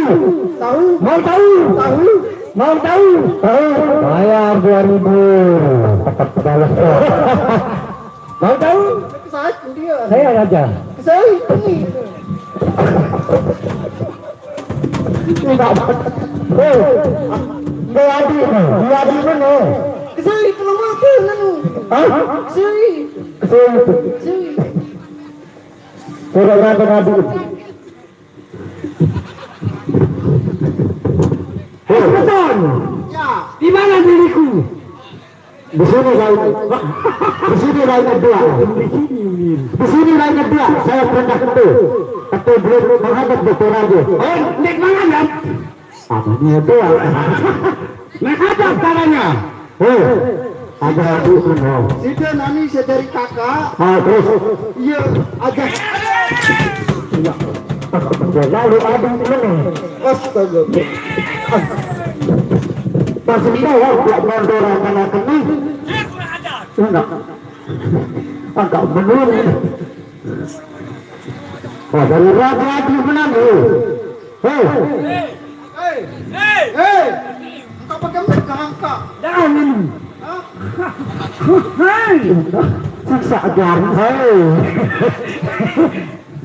Tahu? Mau tahu? Tahu? Mau tahu? Tahu? Bayar dua ribu. Balas. Mau tahu? Saya dia. Saya raja. Saya ini. Tidak. Eh, dia adik ni. Dia adik mana? Saya kalau mati lalu. Hah? Saya. Saya. Saya. Tidak ada adik. Hei, Beton! Ya. Di mana diriku? Di sini lainnya. Di sini lainnya dua. Di sini, Min. Di sini lainnya dua. Saya perintah ketua. Ketua belum menghadap Beton aja. Oh, nek menghadap? Tangannya dua. Menghadap tangannya. Oh, ada adik mana? Sida nani sedari kakak. Ah, terus? Iya, aja. Iya. Lalu adik mana? Astaga. Pas ini ya, tidak mandor anak kena. Enggak. Agak menurun. Wah, dari raja adik mana nih? Hei. Hei. Hei. Hei. Engkau pakai mic, jangan kak. Jangan ini. Hah? Hei. Siksa ajaran. Hei.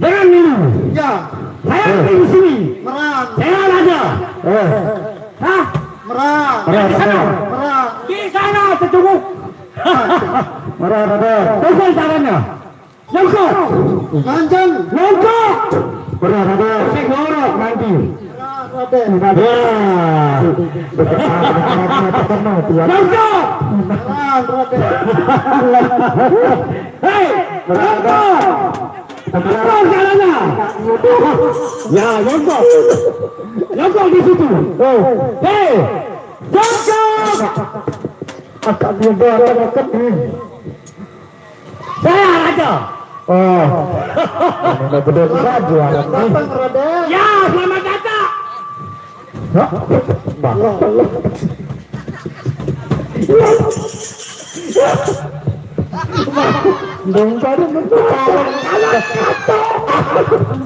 Jangan ini. Ya. Saya di sini. Merang. Saya raja. Eh. Hah? Merang. Merang, merang. Merang. Di sana cecunguk. Merang, merang. Bukan caranya. Nyongkok. Ganjang. Nyongkok. Merang, merang. Saya ngorok nanti. Merang, Raden. Ya. Nyongkok. Merang, Raden. Hei, nyongkok. Apa caranya? Ya, nyongkok. Nyongkok di situ. Oh. Hei, nyongkok. Agak dia doang, agak ni. Saya raja. Oh. Ini betul saja. Ya, selamat datang. Hah? Bang. Dong, pada mencolok.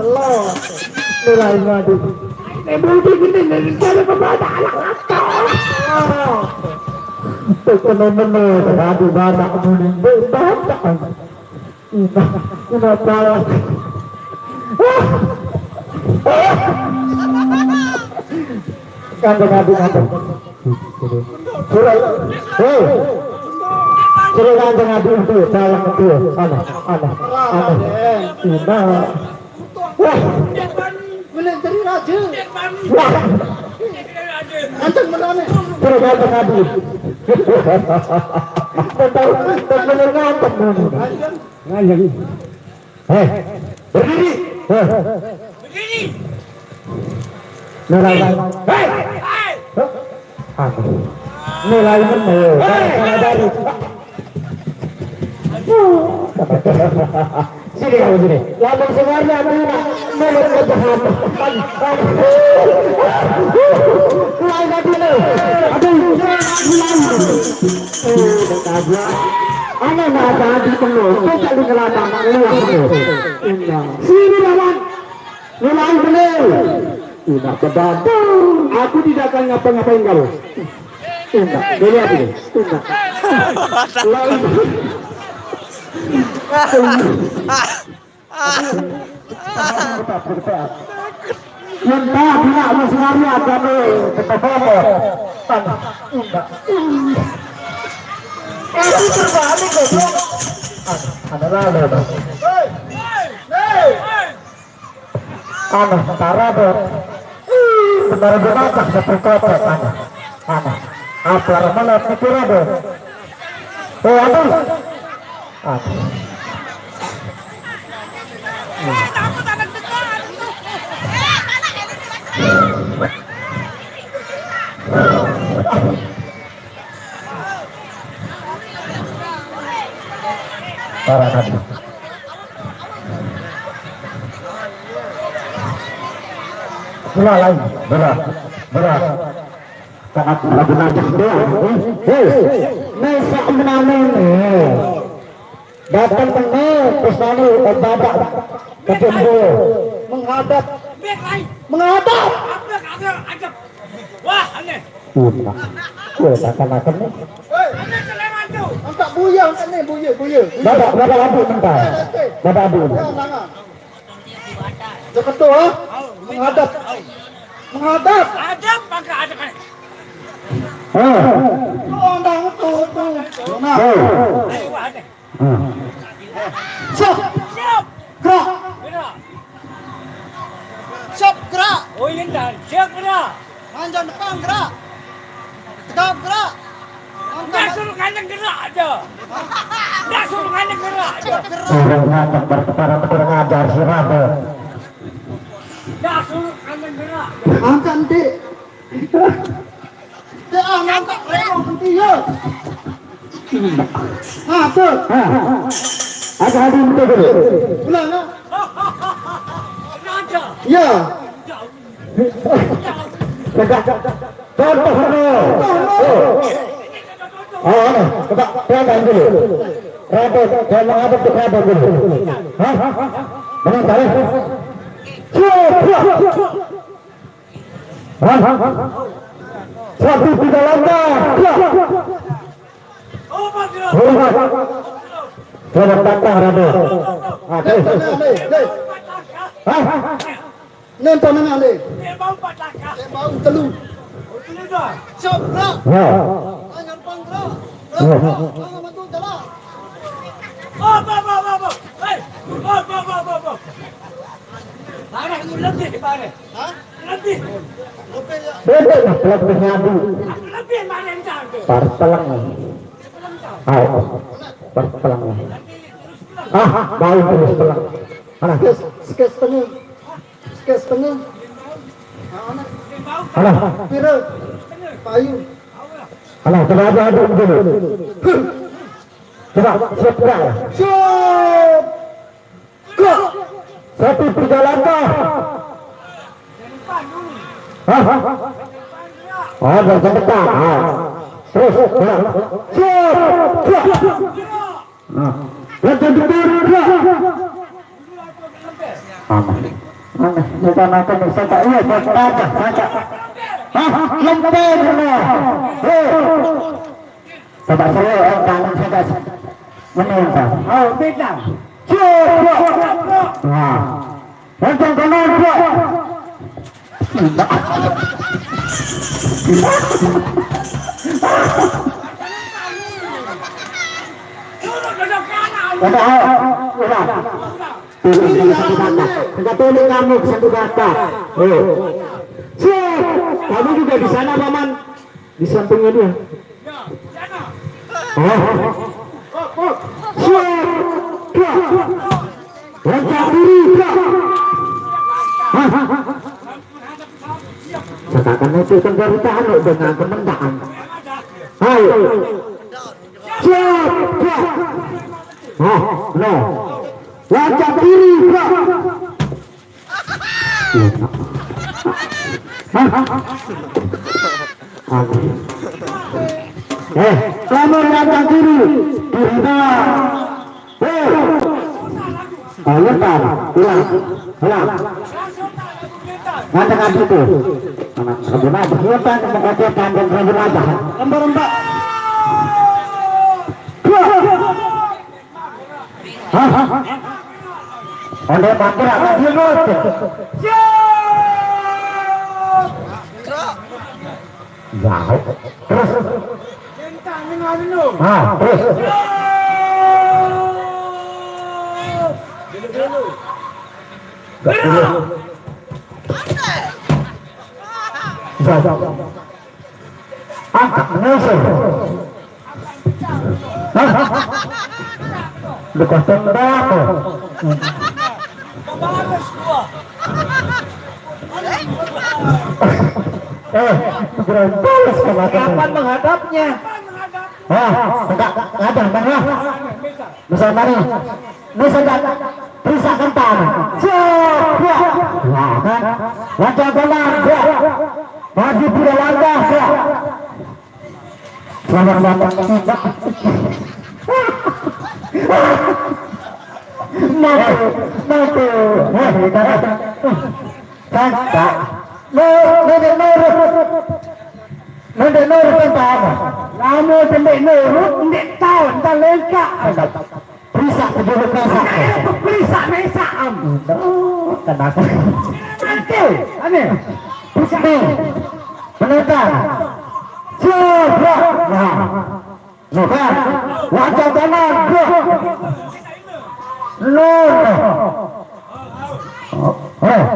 Lo. Nilai madu. Eh, budi gini, nih, pada pembaca anak. Lo. Itu kena-mena, tadi badak muni. Badak. Ina, ina pala. Kandang adi, kandang. Suruh, hei. Suruh kandang adi itu, dalam itu. Ana, ana, ana. Ina. Wah. Boleh jadi raja. Wah. Ganteng menane. Suruh kandang adi. Betul, betul, betul, ganteng. Ganteng. Hei, berdiri. Hei. Berdiri. Nilai. Hei. Hei. Aku. Nilai mana? Hei. Salah dari. Sini kamu sini. Lamun sebenarnya aku nak meluk ke jahat. Mulai lagi nih. Aduh, mulai. Eh, aja. Ana na tadi penuh, kok jadi ngelarang, ngelarang penuh. Indah. Sini lawan. Ngelarang penuh. Indah, beban. Aku tidak akan ngapa-ngapain kamu. Indah, dilihat ini. Indah. Lawan. Minta bila masih hari ada nih, kita bawa. Tanah, indah. Aku terbalik, goblok. Ada, ada lalu, ada. Hei, hei. Tanah, tara, deh. Benar-benar tak satu kotak, tanah. Tanah. Apa, mana pikir ada? Eh, aduh. Aduh. Para nabi. Pula lain, berat, berat. Sangat berat, berat. Hei, hei. Nesa menane ni. Datang kene, pesane, eh, badak. Kejembo. Menghadap. Menghadap. Wah, aneh. Wah, makan-makan ni. Angkat buya, angkat ni, buya, buya, buya. Badak, badak abu mentah. Eh, eh. Badak abu. Jangan, jangan. Jokoto, ha? Menghadap. Menghadap. Hadap, angkat, hadap. Ha. Oh, dah, tu, tu. Nah. Ha. Ayo, wah, aneh. Hmm. Siap. Siap. Gerak. Gerak. Siap gerak. Oh, iya, Dan. Siap gerak. Panjang depan gerak. Tegap gerak. Angkat. Dah suruh kandang gerak aja. Dah suruh kandang gerak aja. Gerak. Kurang ajar, ber-, para kurang ajar si Rabe. Dah suruh kandang gerak. Angkat, Dik. Dia angkat rewang senti, ya. Nah, tu. Ha. Ada hadir betul, betul. Ulang, ya. Ya. Tegak. Contoh, no. Oh, no. Tegak. Pelan dulu. Rapat. Jangan menghadap ke rapat dulu. Ha? Benar, tarik. Siap, siap. Satu tidak langgar. Hormat. Selamat datang, Raden. Oke. Hah? Nonton nang ale. Dia bau pataka. Dia bau telu. Telu dah. Siap, gerak. Ya. Tangan pang gerak. Ya. Tangan bantu jalan. Hop, hop, hop, hop, hop. Hei. Hop, hop, hop, hop, hop. Bareh tu lebih, bareh. Hah? Lebih. Lebih ya. Bebek lah, lebih ngadu. Lebih bareh macam tu. Parpeleng. Ayo. Parpeleng. Ah, bau terus peleng. Mana? Kes, kes tengah. Kes tengah. Alah. Pira? Payu. Alah, coba aja, aduh, dulu. Coba, siap, gerak. Siap. Gerak. Satu, tiga langkah. Hah? Oh, jangan dekat. Ah. Terus, gerak. Siap. Gerak. Nah, lanjut, gerak. Aneh. Aneh. Bukan aku nih, saya tak iya, saya tak ada, saya tak. Hah? Lempar, benar. Hei. Coba saya, eh, tangan saya tak. Ini yang tak. Oh, beda. Cukup. Nah. Lanjut, kanan, gerak. Padahal, udah. Turun dari satu bata. Enggak boleh kamu ke satu bata. Oh. Siap. Kamu juga di sana, Paman. Di sampingnya dia. Oh. Siap. Gerak. Loncat diri, gerak. Hah? Seakan itu kan dari tahan dengan kemendahan. Ayo. Siap, gerak. Hah? No. Loncat diri, gerak. Hah? Aku. Eh, kamu yang kiri. Kiri doang. Eh. Oh, lepas. Ulang. Ulang. Nanti ngaji tuh. Anak Rabu Nabi. Lepas, mau kata tandem Rabu Nabi. Lembar empat. Hah? Onde mampir apa dia, Bos? Jauh. Terus. Ah, terus. Gak dulu. Jauh. Angkat, menyusul. Hah? Lu kosong dah tuh. Eh, segera balas ke mata. Kapan menghadapnya? Hah? Enggak ada, Bang, ya? Bisa mana? Ini sedang bisa kentang. Siap, ya. Nah, kan? Lancar jalan, ya. Maju tiga langkah, ya. Selamat datang. Mati, mati. Wah, kita datang. Santa. Nur, Nur, Nur. Nur, Nur, tentang apa? Lama tendek Nur, tendek tahun, tak lengkap. Perisa, pejulut mesak. Perisa mesak, am. Kenapa? Nanti, aneh. Perisa. Nih. Penonton. Coba. Nah. Nah, kan. Wajah kanan. Gerak. Nah. Oh,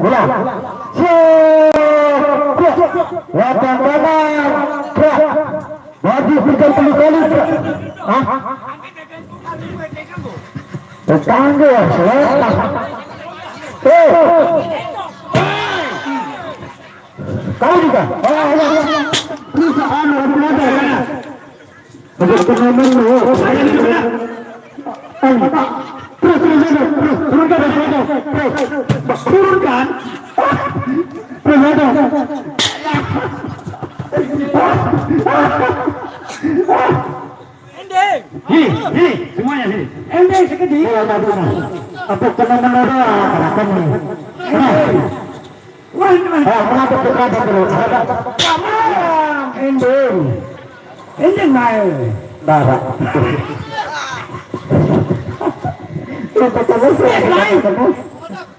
bola. Siap. Wajah kanan. Gerak. Maju tiga puluh kali. Hah? Tetangga, selatan. Eh. Kau juga. Oh, ya, ya, ya. Bisa, anu, anu, anu, anu. Untuk turnamen, oh, saya ini benar. Terus, terus, terus, terus, turunkan, terus, terus, terus. Turunkan. Terus, terus. Ending. Sini, sini, semuanya sini. Ending sekejap. Iya, iya, iya. Apa kena menurut? Apa nih? Ending. Wah, ini mah. Ah, kenapa, kenapa, kenapa? Kamu. Ending. Ending main. Darah. Kita terus, kita terus.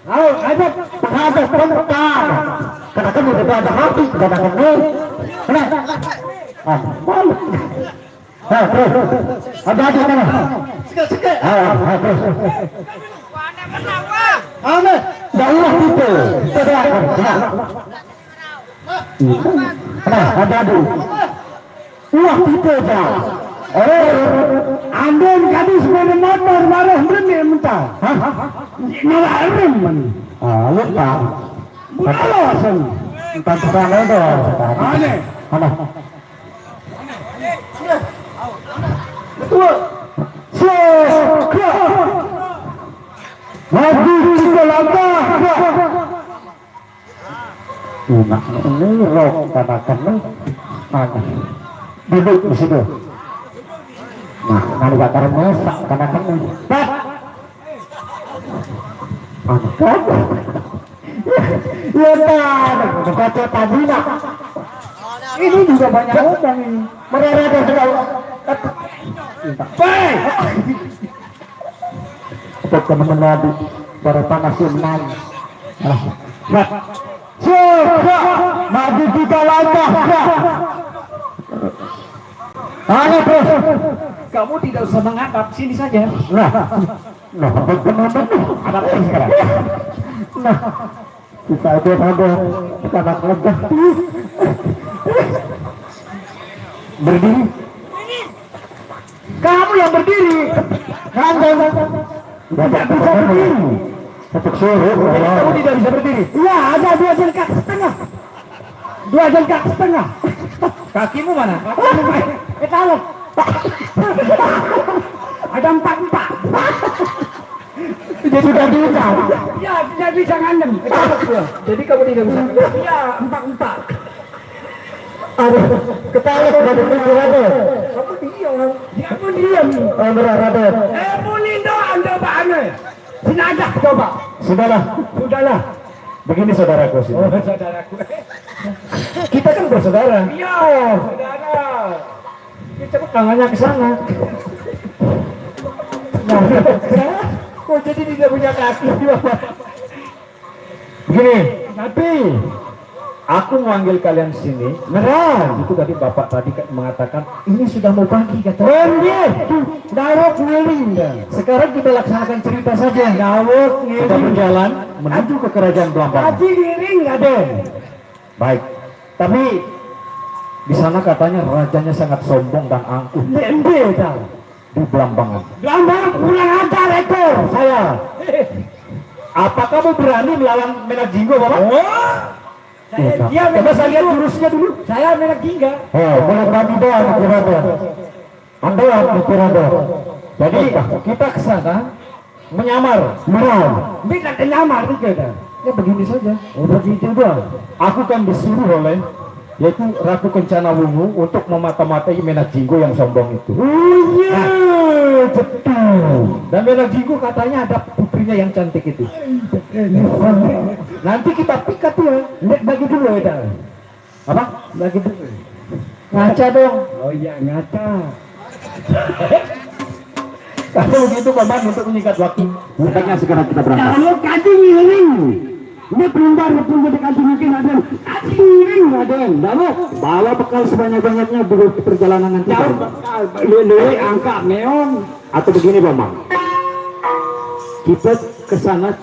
Ayo, ayo, penghadap, penghadap. Katakan udah ada hati, katakan ni. Kena. Ah, balik. Nah, terus. Ada, ada, mana? Sikit, sikit. Ah, ah, terus. Amin. Dah ulah kita. Kita doakan. Nah. Nah, ada, ada. Wah, kita je. Eh, andai gadis sepeda motor marah berani mentah. Hah? Malah rem man. Ah, lupa. Bukan alasan. Entah terang itu. Aneh. Mana? Betul. Suka. Lagi tiga langkah. Enak ini rok katakan nih. Mana? Duduk di situ. Nah, nggak bakar masak katakan nih. Pat. Mana kan? Ya kan, baca tadi nak. Ini juga banyak orang ini. Mereka ada segala. Hei! Apa teman-teman lagi? Para panas yang naik. Ah, Pat. Suka. Maju kita langkah. Ayo terus. Kamu tidak usah menghadap, sini saja. Nah, nah, bagaimana nih? Ada apa sekarang? Nah, kita aja ada anak lega. Berdiri. Kamu yang berdiri. Kandang. Tidak bisa berdiri. Untuk suruh. Jadi kamu tidak bisa berdiri. Iya, ada dua jengkak setengah. Dua jengkak setengah. Kakimu mana? Ketawa. Ada empat empat. Jadi sudah diucap. Ya, tidak bisa nganem. Ketawa. Jadi kamu tidak bisa. Ya, empat empat. Aduh, ketawa pada pikirannya. Kamu diam. Ya, kamu diam. Oh, benar, Raden. Eh, Munindo, anda bahane. Sini aja, coba. Sudahlah. Sudahlah. Begini, saudaraku, sini. Oh, saudaraku. Kita kan bersaudara. Iya, saudara. Ini cepat tangannya ke sana. Nah, oh, jadi tidak punya kaki. Begini, tapi aku memanggil kalian sini. Benar. Itu tadi bapak tadi ka- mengatakan ini sudah mau pagi, kata. Oh, iya. Darok ngiring dah. Sekarang kita laksanakan cerita saja. Darok ngiring. Kita berjalan menuju ke kerajaan Belambangan. Tadi ngiring, Raden. Baik. Tapi di sana katanya rajanya sangat sombong dan angkuh. Lembe dah. Di Belambangan. Belambangan kurang ajar itu saya. Apa kamu berani melawan Menak Jinggo, Bapak? Oh. Saya, dia Coba Menak saya lihat Jinggo. Jurusnya dulu. Saya Menak Jingga. Oh, boleh kami doang, Raden. Anda yang Raden. Jadi kita ke sana menyamar. Menyamar. Ini tak nyamar juga dah. Ya begini saja. Oh, begitu doang. Aku kan disuruh oleh yaitu Ratu Kencana Wungu untuk memata-matai Menak Jinggo yang sombong itu. Oh iya, betul. Dan Menak Jinggo katanya ada putrinya yang cantik itu. Nanti kita pikat ya. Lihat bagi dulu ya, dah. Apa? Bagi dulu. Ngaca dong. Oh iya, ngaca. Kalau begitu, Paman, untuk menyingkat waktu. Hendaknya sekarang kita berangkat. Kalau kaji ngiring, ini perintah pun jadi kaji mungkin, Raden. Kaji ngiring, Raden. Lalu bawa bekal sebanyak-banyaknya di perjalanan nanti. Jauh bekal, lele, angka, meong. Atau begini, Paman. Kita ke sana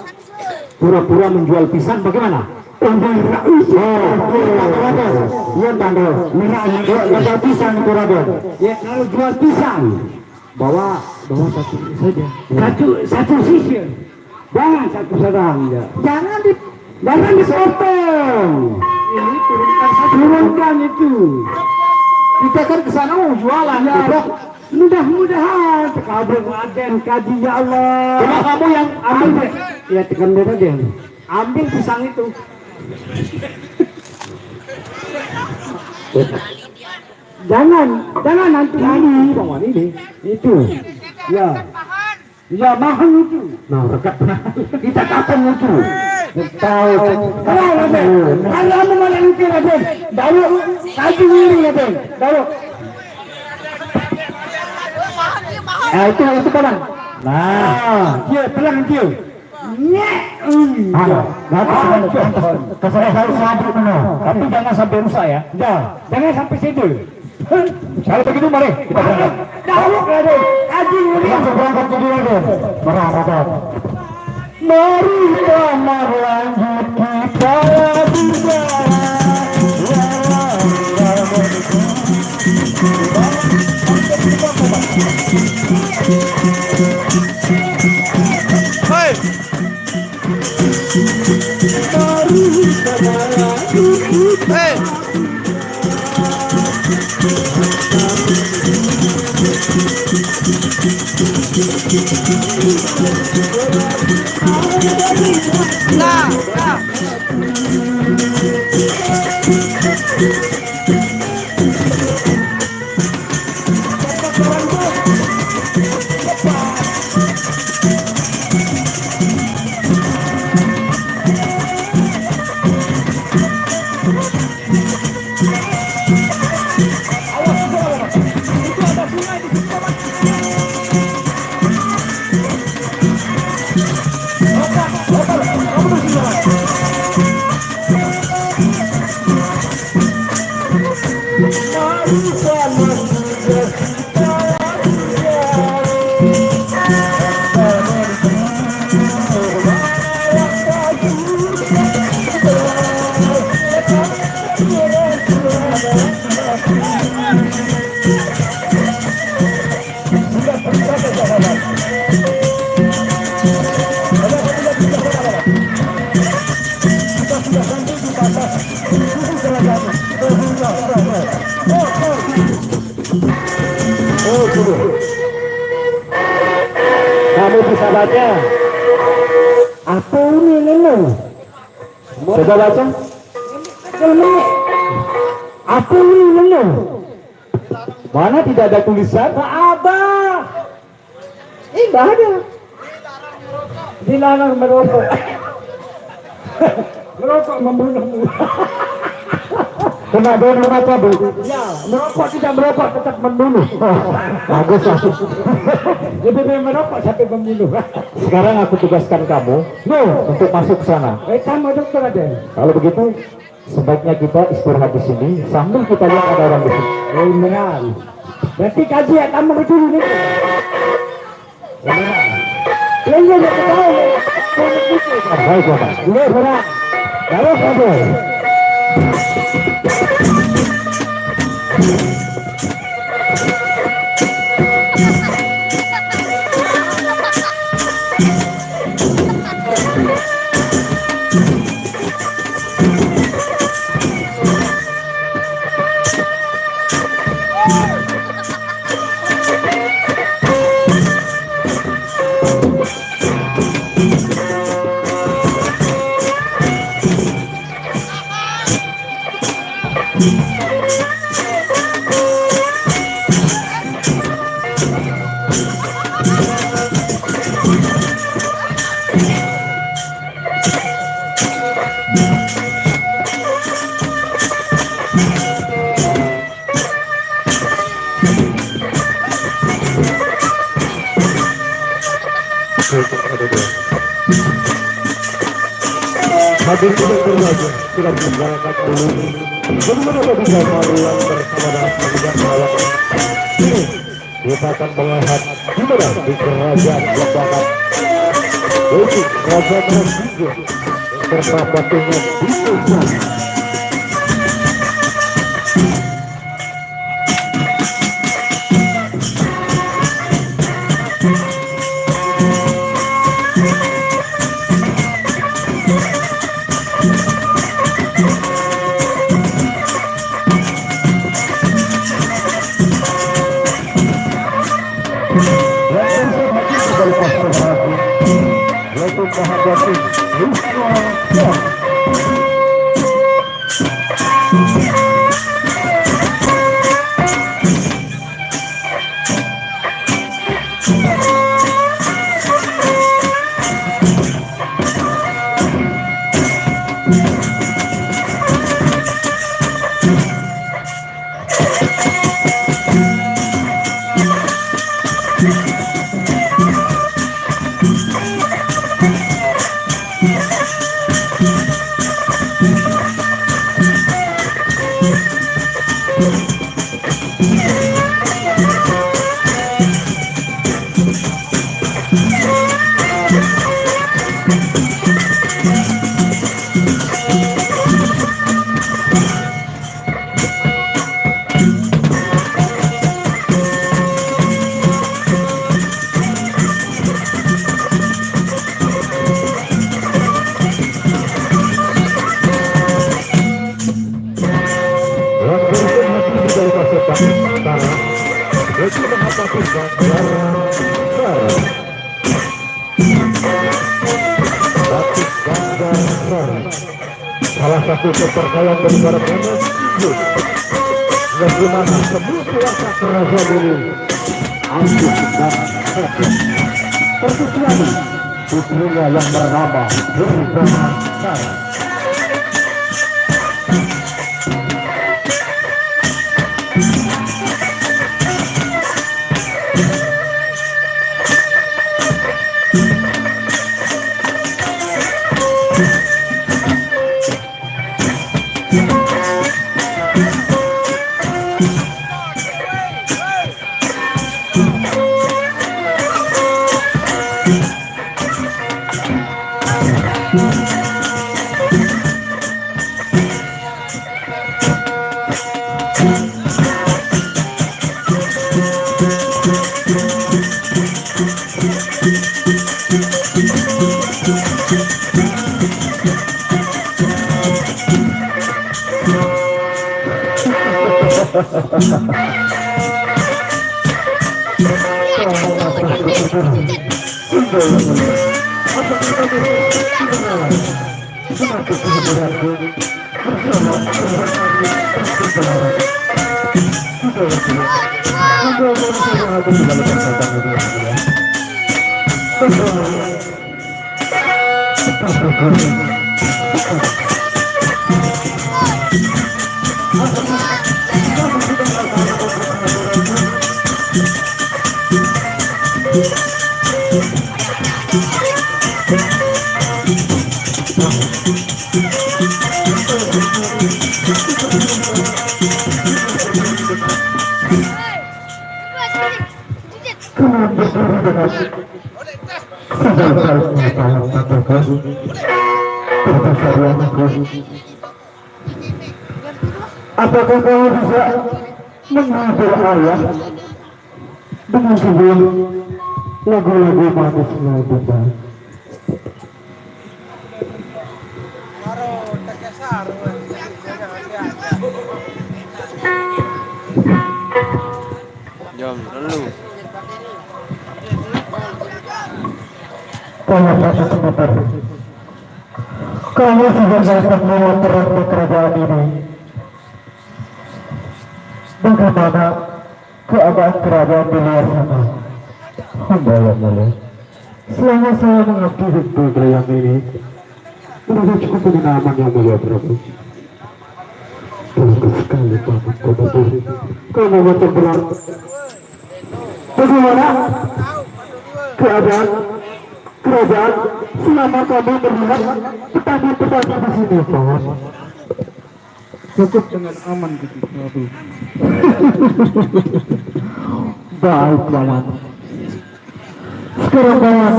pura-pura menjual pisang, bagaimana? Oh, iya. Oh, iya, Tante Raden. Iya, Tante. Iya, jual pisang itu, Raden. Ya, kalau jual pisang, bawa, bawa satu saja. Ya. Satu, satu sisir. Jangan satu sedang, ya. Jangan di, jangan dipotong. Ini turunkan satu. Turunkan itu. Kita kan ke sana mau jualan, ya. Goblok. Mudah-mudahan terkabul, Raden, kaji, ya Allah. Cuma kamu yang ambil. Ambil. Ya, tekan dia aja. Ambil pisang itu. Jangan, jangan nanti ini, Bang Wan, ini. Itu. Ya. Ya, mahal itu. Nah, rekat. Kita kapan itu? Tahu. Kalau ada, kalau kamu malah mikir, Raden. Dalu, kaji ngiring, Raden. Dalu. Nah, itu, itu kapan? Nah, dia pelan dia. Nyek. Halo, bagus, bagus. Kesalahan saya dulu. Tapi jangan sampai rusak ya. Dah, jangan sampai seder. Kalau begitu mari kita berangkat. Dahulu, Raden. Aji, Raden. Langsung berangkat ke dia, Raden. Merah, Raden. Mari kamar lanjut kita berjalan. Hei. Hei. Nah, nah. Oh, sudah. Kamu bisa baca? Apa ini, Neno? Coba baca. Apa ini, Neno? Mana tidak ada tulisan? Abah. Eh, nggak ada. Dilarang merokok. Merokok membunuhmu. Kena dia membaca, Bu. Ya, merokok tidak merokok tetap membunuh. Oh, bagus, bagus. Lebih baik merokok sampai membunuh. Sekarang aku tugaskan kamu, no, untuk masuk ke sana. Eh, kamu dokter ada. Kalau begitu, sebaiknya kita istirahat di sini sambil kita lihat ada orang di sini. Oh, benar. Berarti kaji ya, kamu betul ini. Benar. Iya, iya, iya, betul. Baik, Bapak. Iya, benar. Baik, Bapak. Hadir tidak berbahagia, sudah meninggalkan dulu. Bagaimana kau bisa malam bersama dengan tidak melawan? Ini kita akan melihat gimana di kerajaan Lembaga, yaitu kerajaan Raja Raja bersama dengan Bintang. Sanggar Sari. Batik Sanggar Sari. Salah satu kepercayaan daripada Bernard Sinjung, yang dimana semua kuasa kerajaan ini ambil dan hebat. Terkecuali putrinya yang bernama Durga Sari. Kalian berdua dengan sejajar pengetahuan tentang Profesor Yanako. Apakah kamu bisa menghibur ayah dengan sebuah lagu-lagu manis, Bunda? Jam lalu. Kalau satu meter, kalau sudah dapat menguatkan di kerajaan ini, bagaimana keadaan kerajaan di luar sana? Hamba yang mulia, selama saya mengabdi di kerajaan ini, merasa cukup menyenangkan, yang mulia Prabu. Bagus sekali, Paman Komodo. Kamu macam benar. Bagaimana keadaan kerajaan selama kamu melihat petani-petani di sini, Paman? Cukup dengan aman, Gusti Prabu. Baik, Paman. Sekarang, Paman,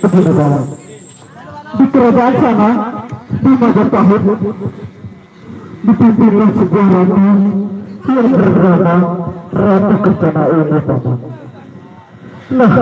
begini, Paman. Di kerajaan sana, di Majapahit, dipimpin oleh sebuah ratu yang bernama Ratu Kencana Ungu, Paman. Nah,